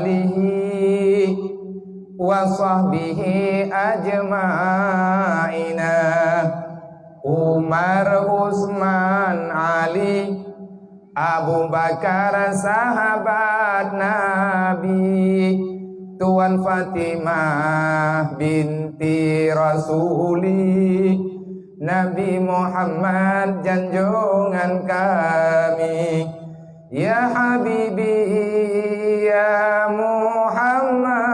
alihi wa sahbihi ajma'ina. Umar, Utsman, Ali, Abu Bakar sahabat Nabi, Tuan Fatimah binti Rasuli, Nabi Muhammad janjongan kami. Ya Habibi, ya Muhammad,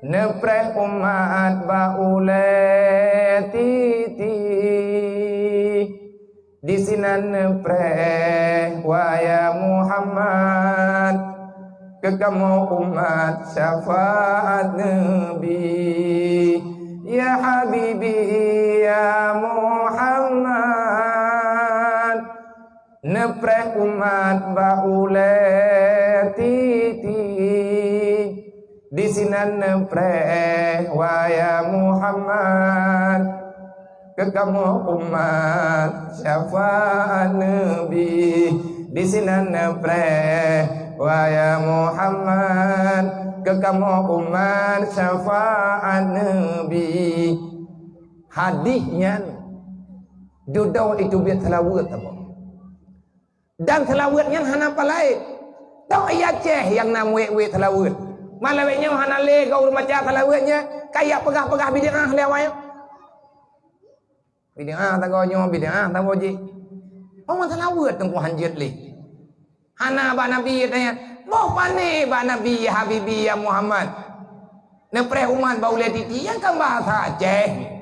neupreh umat bak ulèe titi. Disinan neupreh, wahai Muhammad, keu kamoe umat syafaat Nabi. Ya Habibi, ya Muhammad, neupreh umat bak ulèe titi. Disinan neupreh, wahai Muhammad, keu kamoe umat syafaat Nabi. Disinan neupreh, wahai Muhammad, keu kamoe umat syafaat Nabi. Hadih nyan dudoe itu biet seulaweuet saboh. Dan seulaweuet nyan hana paih laén. Tok i Aceh nyang na wèt-wèt seulaweuet. Malam nyoe hana lé goe ureueng baca seulaweuet nyan, ka jak peugah-peugah bid'ah lé awak nyan. Bid'ah sagoe nyoe, bid'ah sagoe jih. Oh, seulaweuet teungku hanjeuet lé. Hana bak Nabi tanya, boh pané bak Nabi, ya Habibi, ya Muhammad. Neupreh umat bak ulèe titi, nyan kan bahasa Aceh.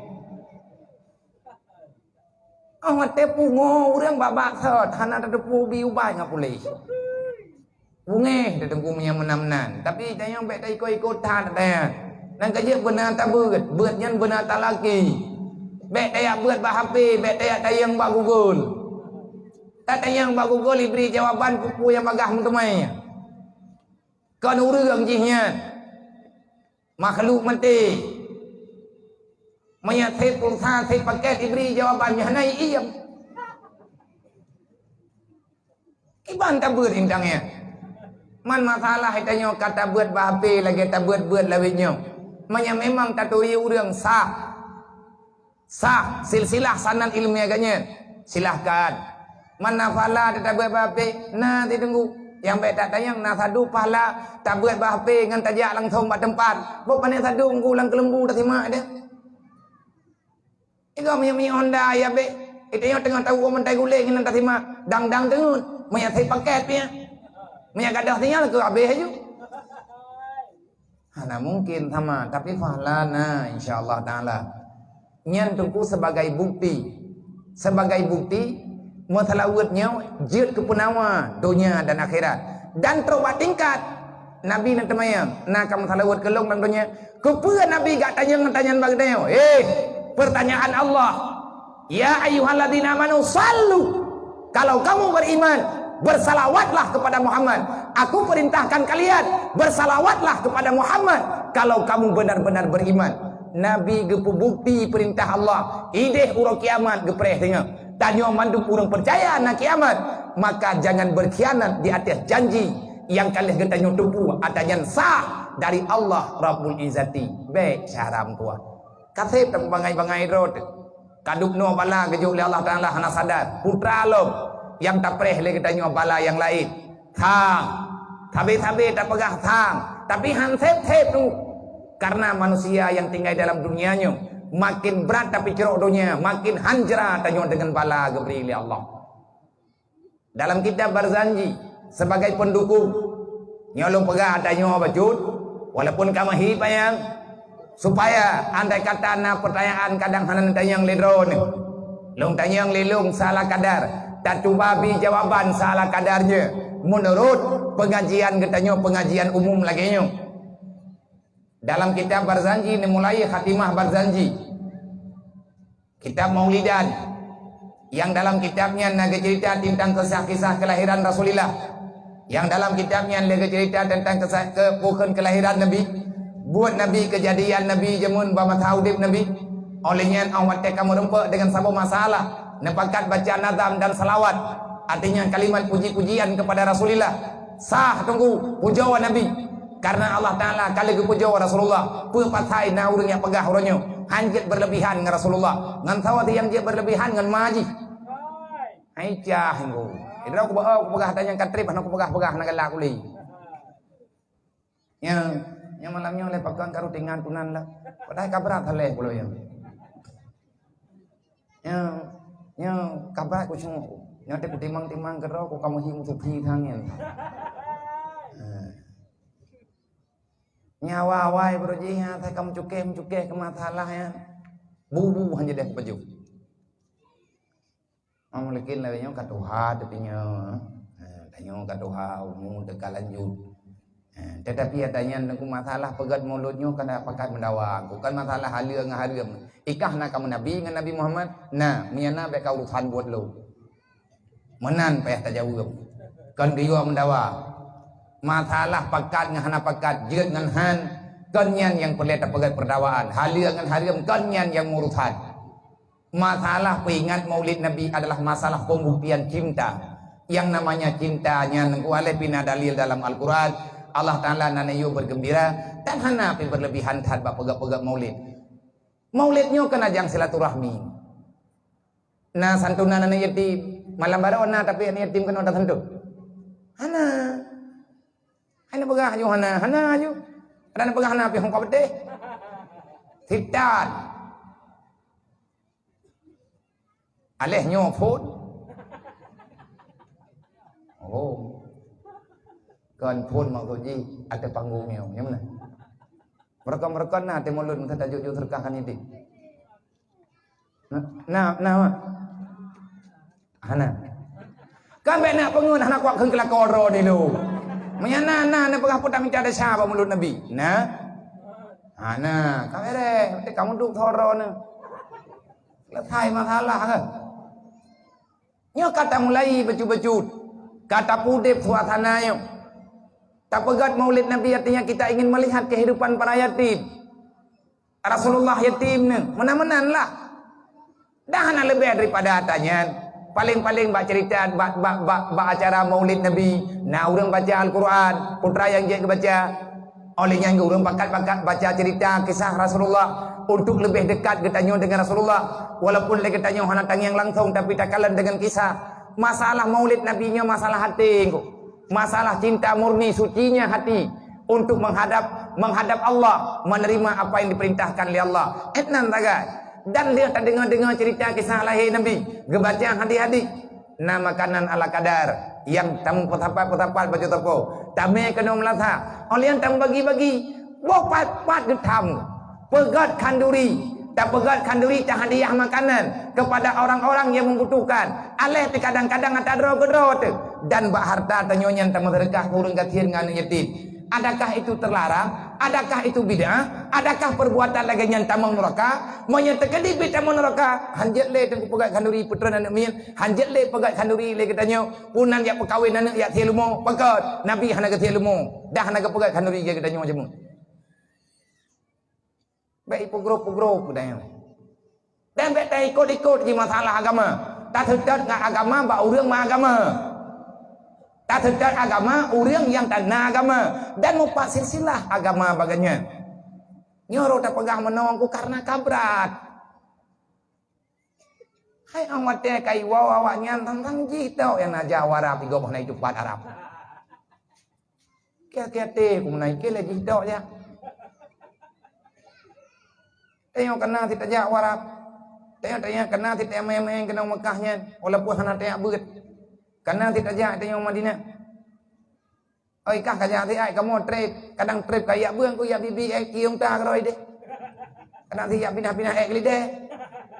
Oh, watèe pungo ureueng bak-bak sot, hana tateupeue bi ubat ngon puléh. Beungéh tateupeue meunyan meunan-meunan. Tapi tanyoe bèk taikot-ikot that, tanyoe. Nyang ka jeuet beuna tabeuet, beuet nyan beuna talaki. Bèk tajak beuet bak H P, bèk tajak tayang bak Google. Tatayang bak Google, ibri jawaban peue-peue nyang bagaih meuteumé. Kon ureueng jih nyan. Makhluk maté. Meunyo sép pulsa, sép pakèt, ibri jawaban nyan hana iem. Kiban tabeuet intang nyan. Man masalah tanyoe ka tabeuet bak H P lagèe tabeuet-beuet lawét nyoe. Meunyo memang taturi ureueng sah. Sah, silsilah sanad ilmiah geuh nyan. Silahkan. Man na pahala tabeuet bak H P, na siteungku. Nyang bèk tatanyong, na saduek pahala tabeuet bak H P ngon tajak langsong bak teumpat. Boh pané saduek teungku lam keuleumbu tasimak deh. Igoe minyeuk-minyeuk Honda ya bèk. Itu nyang teungoh tawoe meutai guleng ngon tasimak. Dang-dang teungeut. Meunyo sép pakèt pih. Meunyo gadôh sinyal keu habéh aju. Hana mungkin sama, tapi pahala na, insya Allah Taala. Nyan teungku sebagai bukti. Sebagai bukti, meuseulaweuet nyoe jeuet keu peunawa donya dan akhirat. Dan trok bak tingkat Nabi nyang teumayang, na ka meuseulaweuet keu lôn lam donya. Keupeue Nabi geutanyong-tanyong bak geutanyoe? Eh, peurtanyaan Allah. Ya ayyuhalladzina amanu sallu. Kalau kamu beriman, bersalawatlah kepada Muhammad. Aku perintahkan kalian, bersalawatlah kepada Muhammad kalau kamu benar-benar beriman. Nabi geupeubukti peurintah Allah, ideh uroe kiamat geupreh singoh. Tanyoe mandum ureueng peucaya na kiamat, maka jangan berkhianat di ateueh janji nyang ka lheueh geutanyoe teupeu, ata nyan sah dari Allah Rabbul Izzati. Bèk syara meutuah. Ka sép tabangai-bangai droe teuh. Ka dubnoe bala geujok lé Allah Taala hana sadar. Putra lom nyang tapreh lé geutanyoe bala nyang laén. Sang. Sabe-sabe tapeugah sang, tapi han sép-sép tu. Karena manusia nyang tinggai dalam dunia nyoe makin brat tapeucrok donya, makin hanjra tanyoe deungon bala geubri lé Allah. Dalam kitab Barzanji, sebagai pendukung, Nyoe lôn peugah tanyoe bacut, walaupun ka meuhi panyang, supaya andai kata na peutanyaan kadang hana neutanyong lé droeneuh, lôn tanyong lé lôn salah kadar, tatuba bi jawaban salah kadar jeuet meunurot pengajian geutanyoe, pengajian umum lagée nyoe. Dalam kitab Barzanji neumulai khatimah Barzanji. Kitab Maulidan, nyang dalam kitab nyan na geuceurita teuntang kisah-kisah keulahiran Rasulullah. Nyang dalam kitab nyan lé geuceurita teuntang kisah keu-, peue kheun keulahiran Nabi, buet Nabi, keujadian Nabi, jameun bak masa udeb Nabi. Óh lheueh nyan, óh watée ka meureumpok deungon saboh masalah, neupakat baca nazam dan salawat, artinya kalimat puji-pujian kepada Rasulullah. Sah teungku pujoe Nabi, karena Allah Taala ka lheueh geupujoe Rasulullah. Peue pasai na ureuëng nyang peugah uroe nyoe han jeuet beureulebihan ngon Rasulullah, ngon saboh nyang jeuet beureulebihan ngon ma jih. Hai cah hinggo. Idroe kuba-, oh, kupeugah ata nyang ka treb hana kupeugah-peugah, hana galak ulée. Nyoe, nyoe malam nyoe lé pakon karu tingan kunan lah. Padahai ka brat haleh pulo nyoe. Nyoe, nyoe ka brat kucunguek. Nyoe teuh kutimang-timang keudroe ku kamoe hi musuki tangen. Nyawa awai beuruji nya, sai ka meucukeh-meucukeh keu masalah nyan. Bu-bu han jadeh kupajoh. Meulikin lagée nyoe ka tuha teupinyoe. Ha, tanyoe ka tuha, umu teuka lanjut. Ha, tetapi ata nyan teungku masalah peugét mulod nyoe kana pakat meudawa. Bukan masalah halal ngon haram. Ikah na kamoe nabi ngon Nabi Muhammad? Na, meunyo na bék ka urusan buet lôn. Meunan payah tajaweueb. Kon geuyue meudawa. Masalah pakat ngon hana pakat, jeuet ngon han, kon nyan nyang peureulée tapeugét peurdawaan. Halal ngon haram, kon nyan nyang meurusan. Masalah peuingat Maulid Nabi adalah masalah pembuktian cinta. Yang namanya cinta nyan, ngon aleh pih na dalil dalam Al-Quran, Allah Taala na neuyue beugeumbira dan hana pih beureulebihan that bak peugét-peugét Maulid. Maulid nyoe kan ajang silaturahmi. Na santunan aneuk yatim, malam baroe na, tapi aneuk yatim keunoe tasantun. Hana. Hana peugah aju hana, hana aju. Ada na peugah hana pih hong ka beuteh. Sitan. Aleh nyoe phon. Oh. Kon phon maksud jih ateueh panggong nyoe, nyang mana? Meureuka-meureuka na teuh mulod meusajan jok-jok seudeukah kan ideh. Na, na, na, Mak. Hana. Kan bék na peungeut hana kuat kheun keulakon droe di lu. Meunyo na, na, na peugah peue tamita desya bak mulod Nabi. Na? Hana. Ka bereh, berarti kamu duk soro na. Selesai masalah kan? Nyoe ka tamulai bacut-bacut. Ka tapeudeb suasana nyoe. Tapeugét Maulid Nabi artinya kita ingin melihat kehidupan para yatim. Rasulullah yatim nyoe, meunan-meunan lah. Dah hana leubeh daripada ata nyan. Paléng-paléng bak cerita, bak, bak, bak, bak acara Maulid Nabi, na ureuëng baca Al-Quran, putra nyang jeuet geubaca. Óh lheueh nyan ureuëng pakat-pakat baca cerita kisah Rasulullah untuk leubeh dekat geutanyoe deungon Rasulullah. Walaupun lé geutanyoe hana tangieng langsong, tapi takalon deungon kisah. Masalah Maulid Nabi nyoe masalah até, engko. Masalah cinta murni sucinya hati untuk menghadap, menghadap Allah, menerima apa yang diperintahkan oleh Allah. Etnan sagai. Dan lheueh tadeungoe-deungoe cerita kisah lahé Nabi, geubaca hadis-hadis, na makanan ala kadar nyang tameupeutapat-peutapat bak jih teupeu. Tamé keunoe meulasa, óh lheueh nyan tamubagi-bagi, boh pat-pat geutam. Peugét khanduri, tapeugét khanduri tahadiah makanan kepada orang-orang yang membutuhkan. Aleh teuh kadang-kadang ata droe keudroe teuh. Dan bak harta tanyoe nyan tameuseudeukah keu ureuëng gasien ngon aneuk yatim. Adakah itu terlarang? Adakah itu bid'ah? Adakah perbuatan lagée nyan tamong neuraka? Meunyoe teukeudi pih tamong neuraka, hanjeuet lé teungku peugét khanduri peutreun aneuk miet, hanjeuet lé peugét khanduri lé geutanyoe, peue nan jak peukawen aneuk jak sie leumo, peugét Nabi hana geusie leumo, dah hana geupeugét khanduri lé geutanyoe jameun. Bék ipeugrob-peugrob keu tanyoe. Dan bék taikot-ikot jih masalah agama. Taseutôt ngon agama bak ureuëng meuagama. Taseutôt agama ureuëng nyang tana agama dan mupat silsilah agama bagai nyan. Nyoe rot tapeugah meunoe ku karena ka brat. Hai, óh watée ka iwoe awaknyan tang-tang jih tok nyang na jak u Arab, igob hana itupat Arab. Kiaki até ku meunan, iké lé jih tok jak. Tanyoe kana sit tajak u Arab. Tanyoe, tanyoe kana sit tajak meuén-meuén keunoe Mekah nyan, walaupun hana tajak beuet. Kana sit tajak tanyoe Madinah. Oi kah ka jak siat kamoe trép, kadang trép ka jak beueng ku jak bibi ék ciông ta keudroe deh. Kadang siat pinah-pinah ék keulidé.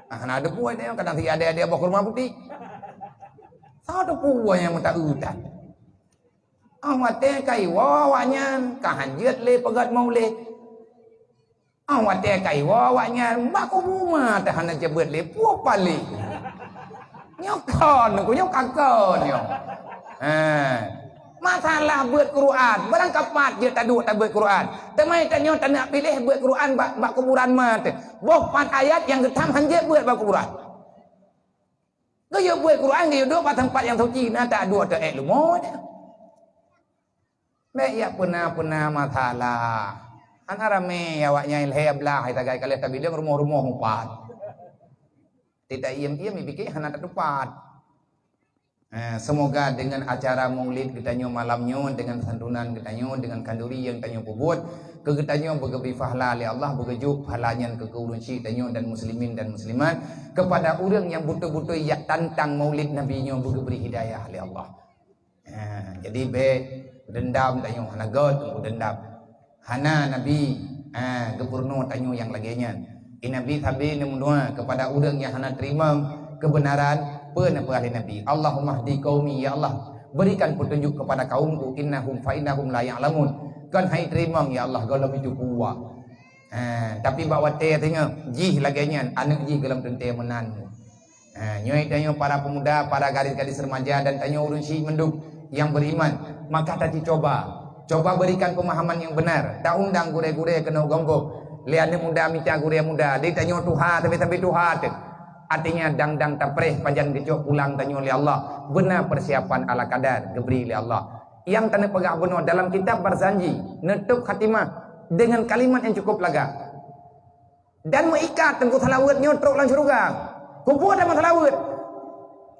Ah, na deupue deh, kadang siat adé-adé boh kurma putéh. Soe teupeu nyang meuta utan. Ah, watée ka iwoe awaknyan, ka hanjeuet lé peugét maulid. Ah, watée ka iwoe awaknyan, bak kubu ma teuh hana jeuet beuet lé, peue paléh. Nyoe kon, ku nyoe ka kon nyoe. Ha. Masalah beuet Quran, barang ka pat jeuet taduek tabeuet Quran. Teuma tanyoe taneuk piléh beuet Quran bak, bak kuburan ma teuh. Boh pat ayat nyang geutam hanjeuet beuet bak kuburan. Geuyue beuet Quran, geuyue duek bak teumpat nyang suci, na taduek teuh ék leumo nyan. Bék jak peuna-peuna masalah. Hana ramé awaknyan lhée blaih sagai ka lheueh tabileueng rumoh-rumoh mupat. Tita iem-iem pike hana tatupat. Eh, semoga dengan acara maulid geutanyoe malam nyoe, dengan santunan geutanyoe, dengan khanduri nyang tanyoe peubuet, keu geutanyoe beugeubri pahala lé Allah, beugeujok pahala nyan keu ureuëng syik tanyoe dan muslimin dan muslimat, kepada ureuëng nyang beutôi-beutôi jak tantang maulid Nabi nyoe beugeubri hidayah lé Allah. Ha, jadi bék dendam tanyoe, hana göt teungku dendam. Hana Nabi, ha, geupeurunoe tanyoe nyang lagée nyan. Di Nabi sabe neumeudoa kepada ureuëng nyang hana teurimong keubeunaran, peue neupeugah lé Nabi, "Allahumma hdi qaumi, ya Allah, berikan petunjuk kepada kaumku, innahum fa innahum la ya'lamun." Kon hai teurimong, ya Allah, gohlom itu kuwa. Ha, tapi bak watée teungoh jih lagée nyan, aneuëk jih gohlom teuntée meunan. Ha, nyoe tanyoe para pemuda, para gadis-gadis remaja dan tanyoe ureuëng syik mandum nyang beriman, maka taci coba. Coba berikan pemahaman yang benar. Ta undang gurée-gurée keunoe gombong. Lé aneuëk muda mita gurée muda, di tanyoe tuha, tapi-tapi tuha teuh. Artinya dang-dang tapreh pajan geucok pulang tanyoe lé Allah. Beuna persiapan ala kadar geubri lé Allah. Nyang taneuk peugah bunoe dalam kitab Barzanji, neutôb khatimah dengan kalimat yang cukup lagak. Dan meuikat teungku seulaweuet nyoe trok lam syeuruga. Keupeue tamong seulaweuet?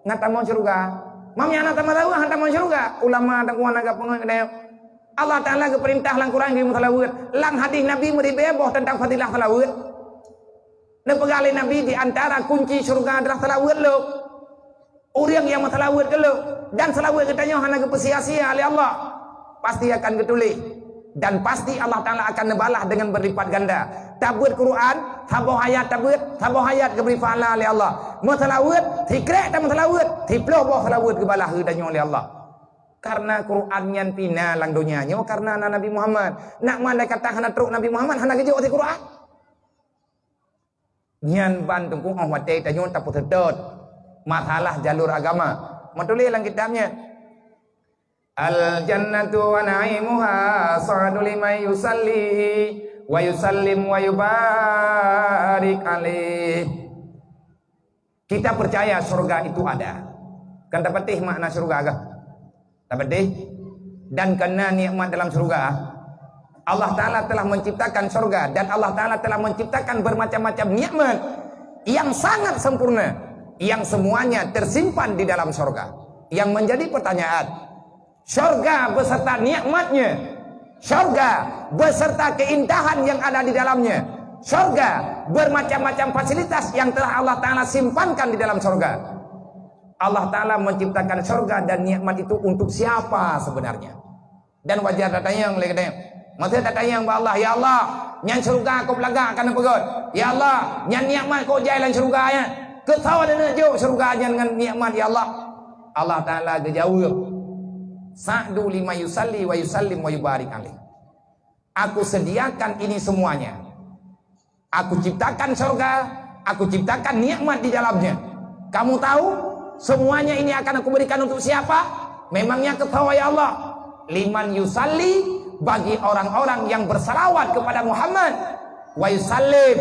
Ngat tamong syeuruga. Mam nyang hana tamong seulaweuet, hana tamong syeuruga. Ulama dan ulama agam peungeut geutanyoe. Allah Taala geupeurintah lam Quran geumeusalaweut. Lam hadis Nabi meuribée boh teuntang fadilah salaweuet. Neupeugah lé Nabi di antara kunci syurga adalah salaweuet lom. Ureuëng nyang meusalaweuet keu lom dan salaweuet geutanyoe hana geupeusia-sia lé Allah, pasti akan geutuléh dan pasti Allah Taala akan neubalah dengan berlipat ganda. Tabeuet Quran, saboh ayat tabeuet, saboh ayat geubri pahala lé Allah. Meusalaweuet, sikrek tameusalaweuet, siplôh boh salaweuet geubalah geutanyoe lé Allah. Karena Quran nyan pih na lam donya nyoe karena na Nabi Muhammad. Nak mandai kata hana trok Nabi Muhammad, hana geujok di Quran. Nyan ban teungku óh watée tanyoe tapeuseutôt masalah jalur agama. Meutuléh lam kitab nyan, "Al jannatu wa na'imuha sa'adu liman yusalli wa yusallim wa yubarik alaih." Kita percaya syurga itu ada. Kan tapatéh makna syurga kah? Tapatéh? Dan kana nikmat dalam syurga. Allah Taala telah menciptakan syurga dan Allah Taala telah menciptakan bermacam-macam nikmat yang sangat sempurna, yang semuanya tersimpan di dalam syurga. Yang menjadi pertanyaan, syurga beserta nikmatnya, syurga beserta keindahan yang ada di dalamnya, syurga bermacam-macam fasilitas yang telah Allah Taala simpankan di dalam syurga. Allah Taala menciptakan syurga dan nikmat itu untuk siapa sebenarnya? Dan wajar tatanyong lé geutanyoe. Masa tatanyong bak Allah, "Ya Allah, nyan syurga kôb lagak ka neupeugot? Ya Allah, nyan nikmat kôb jai lam syurga nyan? Keu soe lôn neujok syurga nyan ngon nikmat, ya Allah?" Allah Taala geujaweueb, "Sa'du liman yusalli wa yusallim wa yubarik alaih." Aku sediakan ini semuanya. Aku ciptakan syurga, aku ciptakan nikmat di dalamnya. Kamu tahu, semuanya ini akan aku berikan untuk siapa? Memangnya keu soe, ya Allah? Liman yusalli, bagi orang-orang yang bersalawat kepada Muhammad, wa yusallim,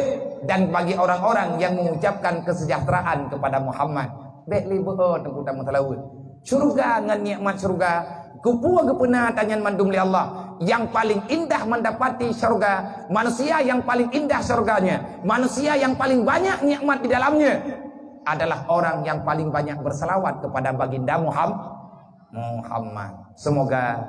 dan bagi orang-orang yang mengucapkan kesejahteraan kepada Muhammad. Bék lé beuôt teungku tameusalaweuet. Syurga ngon nikmat syurga, keupeue geupeuna tanyan mandum lé Allah. Yang paling indah mendapati syurga, manusia yang paling indah syurganya, manusia yang paling banyak nikmat di dalamnya adalah orang yang paling banyak bersalawat kepada baginda Muham-, Muhammad. Semoga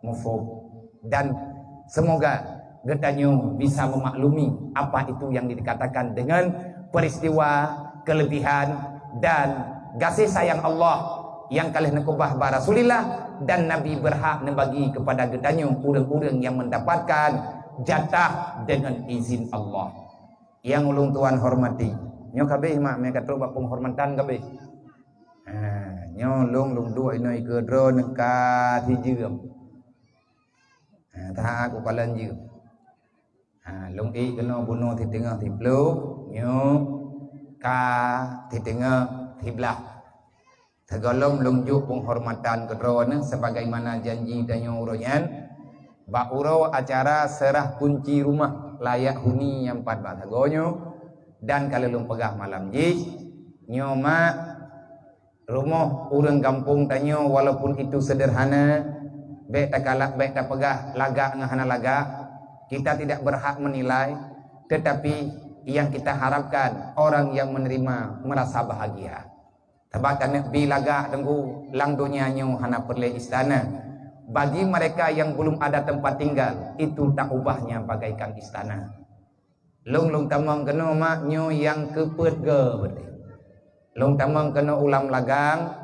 mufhum dan semoga geutanyoe bisa memaklumi apa itu yang dikatakan dengan peristiwa, kelebihan, dan gaséh sayang Allah nyang ka lheueh neukeubah bak Rasulillah, dan Nabi berhak neubagi kepada geutanyoe ureuëng-ureuëng nyang mendapatkan jatah dengan izin Allah. Nyang ulôn tuan hormati, nyoe ka abéh mak, meuka trok bak penghormatan ka abéh. Ha, nyoe lôn, lôn duek inoe ikeue droeneuh ka sijeuem. Ha, taha ku kalon jeuem. Ha, lôn ék keunoe bunoe siteungoh siploh, nyoe ka siteungoh siblaih. Sigohlom lôn jok penghormatan keudroe neuh sebagaimana janji tanyoe uroe nyan, bak uroe acara seurah kunci rumah layak huni nyang pat bak sagoe nyoe, dan ka lheueh lôn peugah malam jih, nyoe mak, rumoh ureuëng gampông tanyoe walaupun itu sederhana, bék takalak, bék tapeugah lagak ngon hana lagak, kita tidak berhak menilai, tetapi yang kita harapkan orang yang menerima merasa bahagia. Sabab taneuk bi lagak teungku, lam donya nyoe hana peureulée istana. Bagi mereka yang belum ada tempat tinggal, itu tak ubahnya bagaikan istana. Lôn, lôn tamong keunoe mak, nyoe nyang keupeuet goe berarti. Lôn tamong keunoe u lam lagang,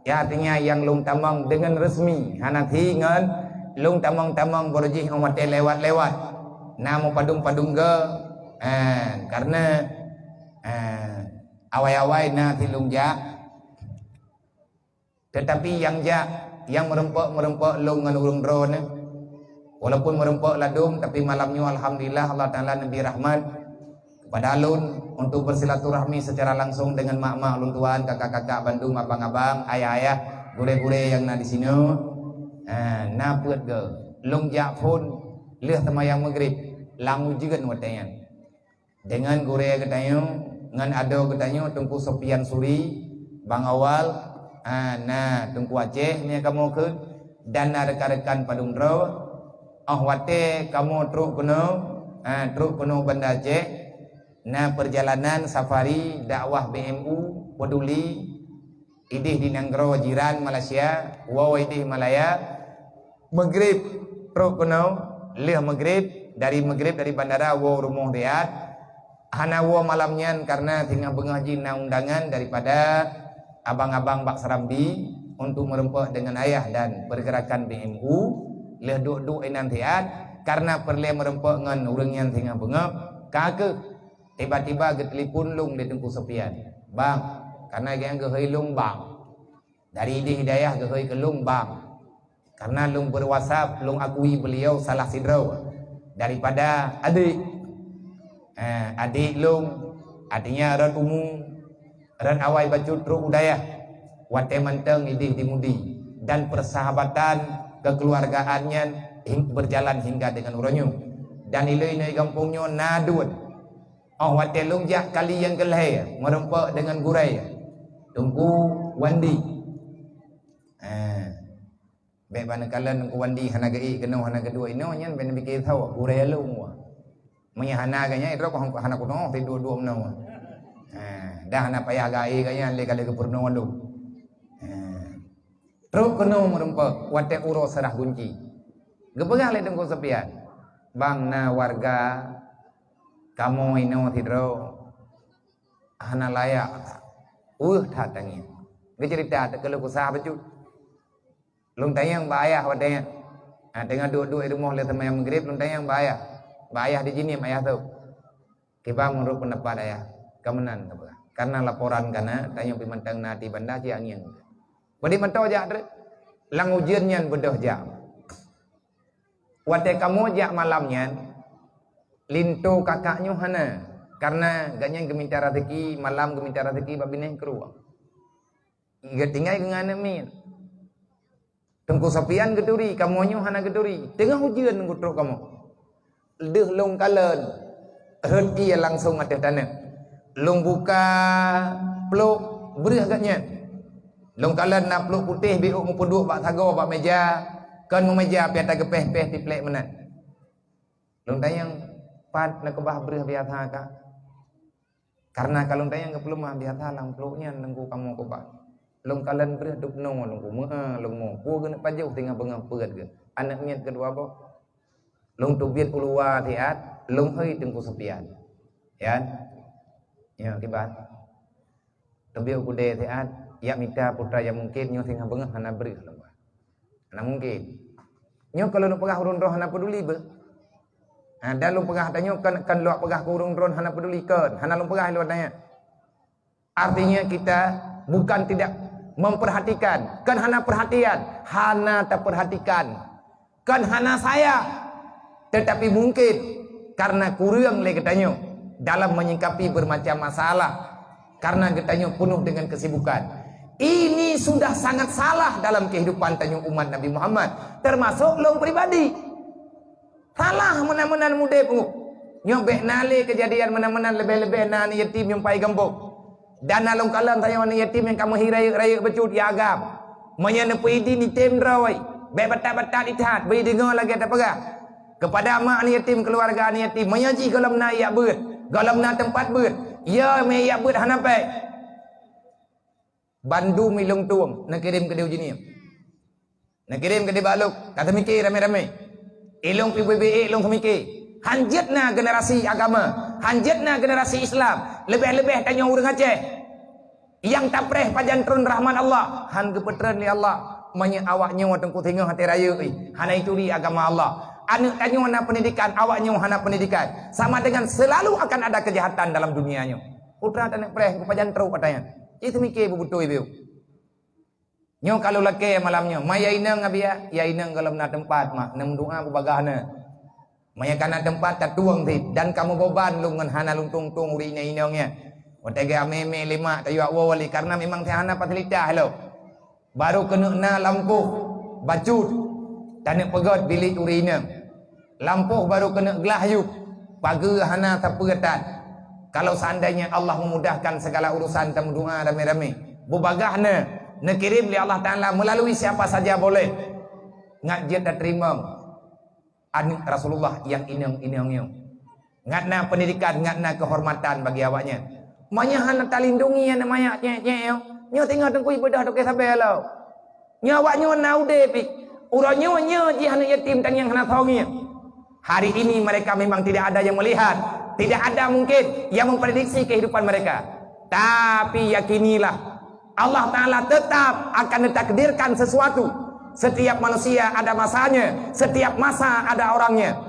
ya, artinya nyang lôn tamong deungon resmi, hana thi ngon lôn tamong-tamong beurujih ngon watée lewat-lewat. Na meupadum-padum goe, eh, karena, eh, awai-awai na thi lôn jak. Tetapi nyang jak, nyang meureumpok-meureumpok lôn ngon ureuëng droeneuh, walaupun meureumpok ladôm, tapi malam nyoe alhamdulillah Allah Taala neubri rahmat kepada lôn untuk bersilaturahmi secara langsung dengan mak-mak lôn tuan, kakak-kakak bandum, abang-abang, ayah-ayah, gurée-gurée nyang na di sinoe. Ha, na peuet goe. Lôn jak phon lheueh seumayang Maghrib, lam ujeuen watée nyan. Deungon gurée geutanyoe, ngon adoe geutanyoe, Teungku Sopian Suri, Bang Awal, ha, na Teungku Aceh nyang kamoe kheun, dan na rekan-rekan padum droe. Óh watée kamoe trok keunoe, ha, trok keunoe Banda Aceh, na perjalanan safari dakwah B M U Peduli, ideh di nanggroe jiran Malaysia, woe ideh Malaya, Maghrib trok keunoe, lheueh Maghrib, dari Maghrib dari bandara woe rumoh siat. Hana woe malam nyan karena singoh beungoh jih na undangan daripada abang-abang bak Serambi untuk meureumpok deungon ayah dan pergerakan B M U. Lheueh duek-duek inan siat, karena peureulée meureumpok ngon ureuëng nyan singoh beungoh, ka kheueh tiba-tiba geutelepon lôn lé Teungku Sopian. "Bang," karena gobnyan geuhôi lôn Bang. Dari ideh Hidayah geuhôi keu lôn Bang. Karena lôn ber-WhatsApp, lôn akui beliau salah sidroe daripada adek. Eh, adek lôn, artinya rot umu, rot awai bacut trok u dayah. Watée mantong ideh di Mudi, dan persahabatan kekeluargaan nyan hing-, berjalan hingga dengan uroe nyoe. Dan ilée-ilée gampông nyoe na duet. Óh watée lôn jak kali nyang keulhée meureumpok deungon gurée Teungku Wandi. Eh, bék bak neukalon Teungku Wandi hana geuék keunoe, hana geuduek inoe, nyan bék neupike sawa gurée lôn wa. Meunyo hana geuhnyan, idroe hana keunoe, tiduek-duek meunoe. Eh, dah hana payah geuék geuhnyan lé ka lheueh geupeurunoe lôn. Eh, trok keunoe meureumpok watée uroe seurah gunci. Geupeugah lé Teungku Sopian, "Bang, na warga kamoe inoe sidroe hana layak that. Weueh that tangieng." Geuceurita teuh keuluh kesah bacut. Lôn tanyong bak ayah watée nyan. Ha, teungoh duek-duek di rumoh lheueh seumayang Maghrib, lôn tanyong bak ayah. Bak ayah di Jeunieb, ayah tôb. "Kiban meunurot peundapat ayah?" "Ka meunan," ka peugah. "Karena laporan ka na, tanyoe pih mantong na di Banda, ci angieng." Padit mantong jak treb. Lam ujeuen nyan beudôh jam. Watée kamoe jak malam nyan, linto kakak nyoe hana, karena gobnyan geuminta raseuki, malam geuminta raseuki bak binéh keureueng. Geutinggai keu ngon aneuk miet. Teungku Sopian geuturi, kamoe nyoe hana geuturi. Teungoh ujeuen geutrok kamoe. Deuh lôn kalon, rhot ié langsong ateueh taneuk. Lôn buka plôk, breueh gobnyan. Lôn kalon na plôk putéh, biôk meupeuduek bak sagoe bak méja, kon meuméja pih ata geupéh-péh tiplek meunan. Lôn tanyong, "Pat neukeubah breueh biasa, Kak?" Karena ka lôn tanyong geupeuleumah, "Biasa lam plôk nyan Teungku kamoe keubah." Lôn kalon breueh dub noe Teungku, meu'ah lôn mo. Peue geuneuk pajoh teungoh beungoh peuet geuh. Aneuk miet keudua boh. Lôn teubiet u luwa siat, lôn hôi Teungku Sopian. Yan. Nyoe kiban. Teubiet u keudè siat, Jak mita putra nyang mungken, nyoe singoh beungoh hana breuh lom bah. Hana mungken. Nyoe kalau lôn peugah ureuëng droe hana peduli beuh. Ha, dan lôn peugah tanyoe kan, kan lôn peugah keu ureuëng droe hana peduli, kan? Hana lôn peugah lôn tanyoe. Artinya kita bukan tidak memperhatikan, kan hana perhatian, hana taperhatikan. Kan hana sayang, tetapi mungkin karena kureueng lé geutanyoe dalam menyikapi bermacam masalah, karena geutanyoe penuh dengan kesibukan. Ini sudah sangat salah dalam kehidupan tanyoe umat Nabi Muhammad, termasuk lôn pribadi. Salah meunan-meunan udeb. Nyoe bék na lé keujadian meunan-meunan, leubeh-leubeh na aneuk yatim nyang pai gampông. Dan na lôn kalon tanyoe aneuk yatim nyang ka meuhi rayeuk-rayeuk bacut ya agam. Meunyoe neupeuidin item droe, bék batat-batat ithat, bri deungoe lagée tapeugah. Keupada mak aneuk yatim, keuluwarga aneuk yatim, meunyoe jih gohlom na jak beuet, gohlom na teumpat beuet, ya mé jak beuet hana péng. Bandum ilông tueng neukirém keudéh ujeunieng. Neukirém keudéh bak lôn, ka teumike ramé-ramé. Ilông pih beubiet lôn teumike. Hanjeuet na generasi agama, hanjeuet na generasi Islam, leubeh-leubeh tanyoe ureuëng Aceh. Nyang tapreh pajan treun rahmat Allah, han geupeutreun lé Allah. Meunyoe awak nyoe teungku singoh até rayeuk, hana ituri agama Allah. Aneuk tanyoe na pendidikan, awak nyoe hana pendidikan. Sama dengan selalu akan ada kejahatan dalam dunia nyoe. Putra taneuk preh geupajan trok ata nyan. Cit teumike beubeutôi beu. Nyoe ka lôn lakée malam nyoe, ma ya inong Abiya, ya inong gohlom na teumpat mak, neumeudoa beubagaih na. Meunyoe ka na teumpat tatueng sit, dan ka meuboban lôn ngon hana lôn tueng-tueng ureuëng inong-inong nyan. Watée geuamé-mé lé mak tayue woe wali, karena memang hana fasilitas lom. Barô keuneuk na lampôh bacut, taneuk peugét bilék ureuëng inong. Lampôh barô keuneuk glah yup, pageue hana sapeue that. Kalau seandainya Allah memudahkan segala urusan, tameudoa ramé-ramé. Beubagaih na, neukirém lé Allah Taala melalui siapa saja boleh. Ngat jeuet tateurimong aneuk Rasulullah nyang inong-inong nyoe. Ngat na pendidikan, ngat na kehormatan bagi awaknyan. Meunyoe hana talindungi aneuk manyak nyek-nyek nyoe, nyoe teungoh teungku ibeudôh toke sabe lom. Nyoe awaknyoe na udeb pih. Uroe nyoe, nyoe jih aneuk yatim dan nyang hana soe ngieng. Hari ini mereka memang tidak ada yang melihat, tidak ada mungkin yang memprediksi kehidupan mereka. Tapi yakinilah, Allah Taala tetap akan ditakdirkan sesuatu. Setiap manusia ada masanya, setiap masa ada orangnya.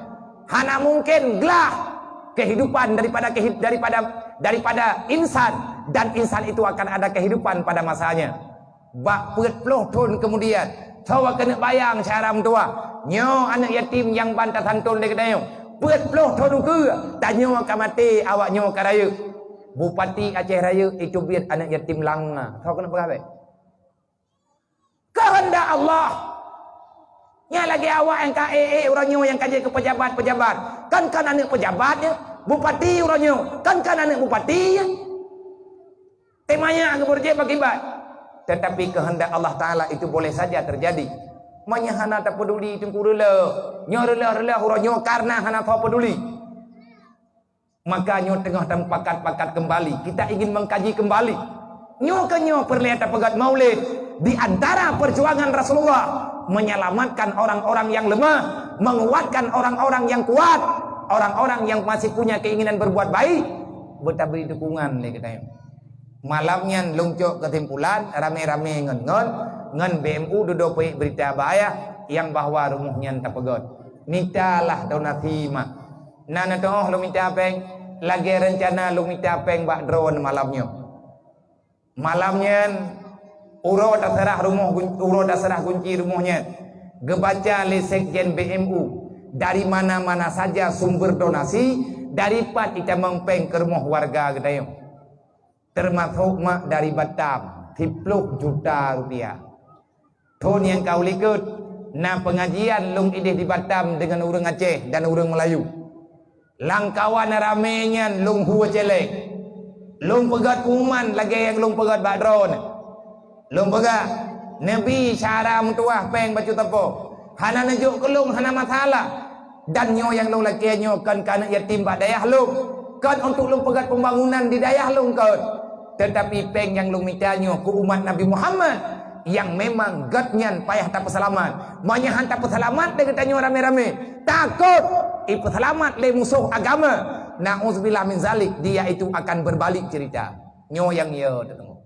Hana mungkin glah kehidupan daripada kehid-, daripada, daripada insan, dan insan itu akan ada kehidupan pada masanya. Bak peuet ploh thon keumudian, soe keuneuk bayang cara meutuwah. Nyoe aneuk yatim nyang ban tasanton lé geutanyoe. Peuet ploh thon ukeue, tanyoe ka maté, awaknyoe ka rayeuk. Bupati Aceh Rayeuk iteubiet aneuk yatim langa. Soe keuneuk peugah bék? Keuheundak Allah. Nyan lagée awak nyang ka ék-ék uroe nyoe nyang ka jeuet keu peujabat-peujabat. Kan, kan aneuk peujabat nyan, bupati uroe nyoe. Kan, kan aneuk bupati nyan. Teuma nyan geubeureujeuk bak kiban. Tetapi keuheundak Allah Taala itu boleh saja terjadi. Meunyoe hana tapeuduli teungku reuloh, nyoe reuloh-reuloh uroe nyoe karena hana soe peuduli. Maka nyoe teungoh tamupakat-pakat keumbali, kita ingin mengkaji keumbali. Nyoe keuh nyoe peureulée tapeugét maulid di antara perjuangan Rasulullah, menyelamatkan orang-orang yang lemah, menguatkan orang-orang yang kuat, orang-orang yang masih punya keinginan berbuat baik, beutabri dukungan lé geutanyoe. Malam nyan lôn cok keusimpulan, ramé-ramé ngon, ngon, ngon B M U dudoe peuék beurita bak ayah nyang bahwa rumoh nyan tapeugét. Mitalah donasi mak. Na neuteuôh lôn mita péng, lagée reuncana lôn mita péng bak droeneuh malam nyoe. Malam nyan, uroe taseurah rumoh gun-, uroe taseurah gunci rumoh nyan, geubaca lé sekjen B M U, dari mana-mana saja sumber donasi, dari pat itamong péng keu rumoh warga geutanyoe. Teumasok mak dari Batam, siploh juta rupiah. Thon nyang ka u likot, na peungajian lôn idéh di Batam deungon ureuëng Aceh dan ureuëng Meulayu. Lamkawan ramé nyan lôn hue céléng. Lôn peugét pengumuman lagée nyang lôn peugét bak droeneuh. Lôn peugah, neubi cara meutuwah péng bacut sapo. Hana neujok keu lôn, hana masalah. Dan nyoe nyang lôn lakée nyoe kon keu aneuk yatim bak dayah lôn, kon untuk lôn peugét pembangunan di dayah lôn kon. Teutapi péng nyang lôn mita nyoe keu umat Nabi Muhammad nyang memang gét nyan payah tapeuseulamat. Meunyoe han tapeuseulamat lé geutanyoe ramé-ramé, takot ipeuseulamat lé musoh agama. Na'udzubillah min zalik, dia itu akan berbalik cerita. Nyoe nyang yo teudeungoe.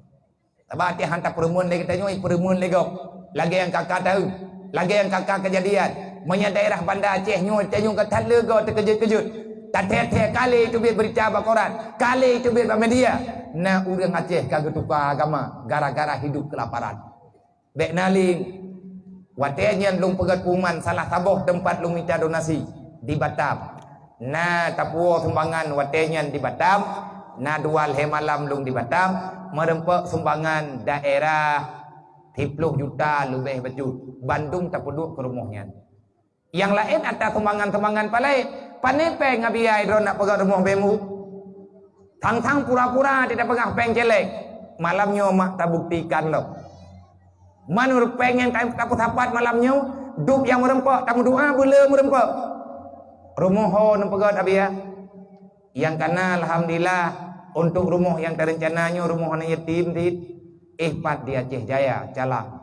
Sabab até han tapeureumeun lé geutanyoe, ipeureumeun lé gob. Lagée nyang ka-ka taeu, lagée nyang ka-ka keujadian. Meunyoe daerah Banda Aceh nyoe, tanyoe ka that leugo teukeujot-keujot. Tathée-thée kali teubiet beurita bak koran, kali teubiet bak media. Na ureuëng Aceh ka geutuka agama gara-gara hidup keulaparan. Bék na lé. Watée nyan lôn peugét pengumuman salah saboh teumpat lôn mita donasi di Batam. Na tapuwoe sumbangan watée nyan di Batam, na dua lhée malam lôn di Batam, meureumpok sumbangan daerah siploh juta leubeh bacut, bandum tapeuduek keu rumoh nyan. Nyang laén atra sumbangan-sumbangan palai, pane péng ngabiaya droe nak peugét rumoh beumu. Thang-thang pura-pura teupeugah péng céléng, malam nyoe mak tabuktikan lom. Meunurot péng nyang ta-, tapeusapat malam nyoe, dub nyang meureumpok, tameudoa beule meureumpok. Rumoh ho neupeugét abiya. Nyang kana alhamdulillah, untuk rumoh nyang tarencana nyoe rumoh aneuk yatim cit, éh pat di Aceh Jaya, Calang.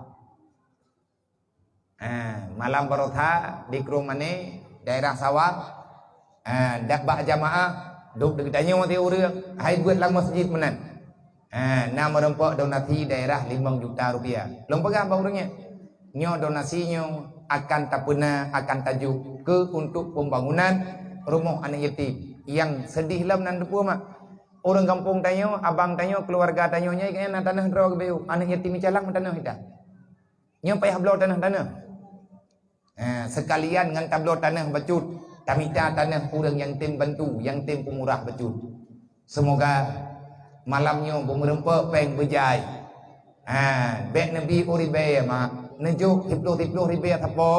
Ha, malam baroesa di Krueng Mané, daerah Sawang, ha, dak bak jamaah, dub di geutanyoe ti ureuëng, hai buet lam masjid meunan. Ha, na meureumpok donasi daerah limong juta rupiah. Lôn peugah bak ureuëng nyan, nyoe donasi nyoe akan tapeuna, akan tajok keu untuk pembangunan rumoh aneuk yatim. Nyang seudeh lom nan teupeu mak. Ureuëng gampông tanyoe, abang tanyoe, keuluwarga tanyoe nyan, na tanoh droe geubeu, aneuk yatim Calang tanoh ita. Nyoe payah bloe tanoh-tanoh. Ha, seukalian ngon tabloe tanoh bacut, tamita tanoh ureuëng nyang tem bantu, nyang tem peumurah bacut. Seumoga malam nyoe beumeureumpok péng beujai. Ha, bék neubi u ribée mak, neujok siploh-siploh ribée sapo,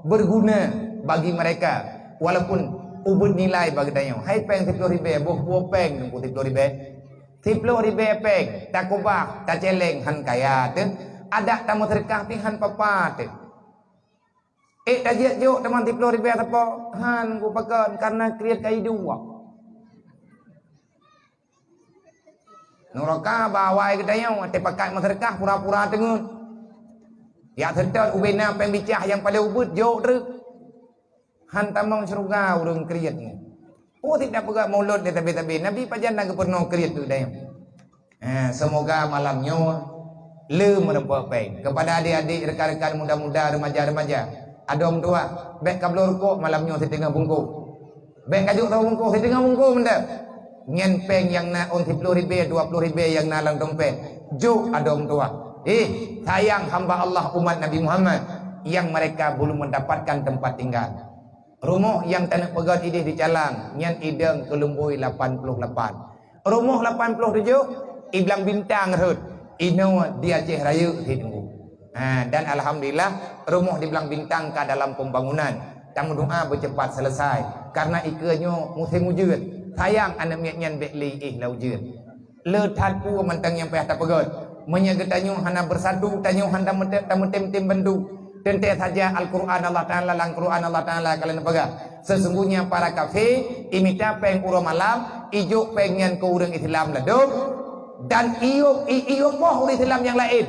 beurguna bagi mereka, walaupun ubit nilai bagi tanyoe. Hai péng siploh ribée, boh peue péng teungku siploh ribée? Siploh ribée péng, takubah, tacéléng han kaya teuh, adak tameuseudeukah pih han papa teuh. Ék tajak jok teuma siploh ribée sapo, han kupakon, karena kriet ka idua. Nuraka bak awai geutanyoe, até pakat meuseudeukah pura-pura teungeut. Jak seutôt ubena péng bicah nyang paleng ubit jok treuk. Han tamong syeuruga ureuëng kriet nyoe. Peue sit tapeugah mulod lé sabe-sabe, Nabi pajan na geupeurunoe kriet keu geutanyoe. Eh, seumoga malam nyoe le meureumpok péng. Keupada adik-adik, rekan-rekan muda-muda, remaja-remaja, adoe meutuah, bék kabloe rukok malam nyoe siteungoh bungkôh. Bék kajok saboh bungkôh, siteungoh bungkôh meuntah. Nyan péng nyang na ôn siploh ribée, dua ploh ribée nyang na lam dompet. Jok adoe meutuah. Eh, sayang hamba Allah umat Nabi Muhammad yang mereka belum mendapatkan tempat tinggal. Rumoh nyang taneuk peugét ideh di Calang, nyan idong keu lumbôi lapan ploh lapan. Rumoh lapan ploh tujoh, i Blang Bintang rhot, inoe di Aceh Rayeuk sit teungku. Ha, dan alhamdulillah, rumoh di Blang Bintang ka dalam pembangunan. Tameudoa beucepat selesai, karena ikeue nyoe musém ujeuen. Sayang aneuk miet nyan bék lé éh lam ujeuen. Le that peue mantong nyang payah tapeugét. Meunyoe geutanyoe hana beusatu, tanyoe hana tameutem-tem bantu. Teuntée saja Al-Quran Allah Taala, lam Quran Allah Taala ka lheueh neupeugah, "Sesungguhnya para kafé imita péng uroe malam, ijok péng nyan keu ureuëng Islam ladom, dan iyok, i-, iyok poh ureuëng Islam nyang laén."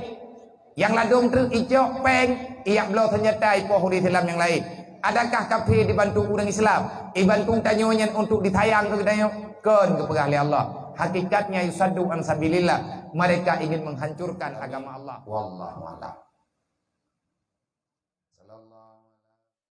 Nyang ladom treuk ijok péng, ijak bloe seunjata ipoh ureuëng Islam nyang laén. Adakah kafé dibantu ureuëng Islam? Ibantu tanyoe nyan untuk disayang keu geutanyoe? Kon geupeugah lé Allah. Hakikatnya yusaddu an sabilillah. Mereka ingin menghancurkan agama Allah. Wallahu a'lam.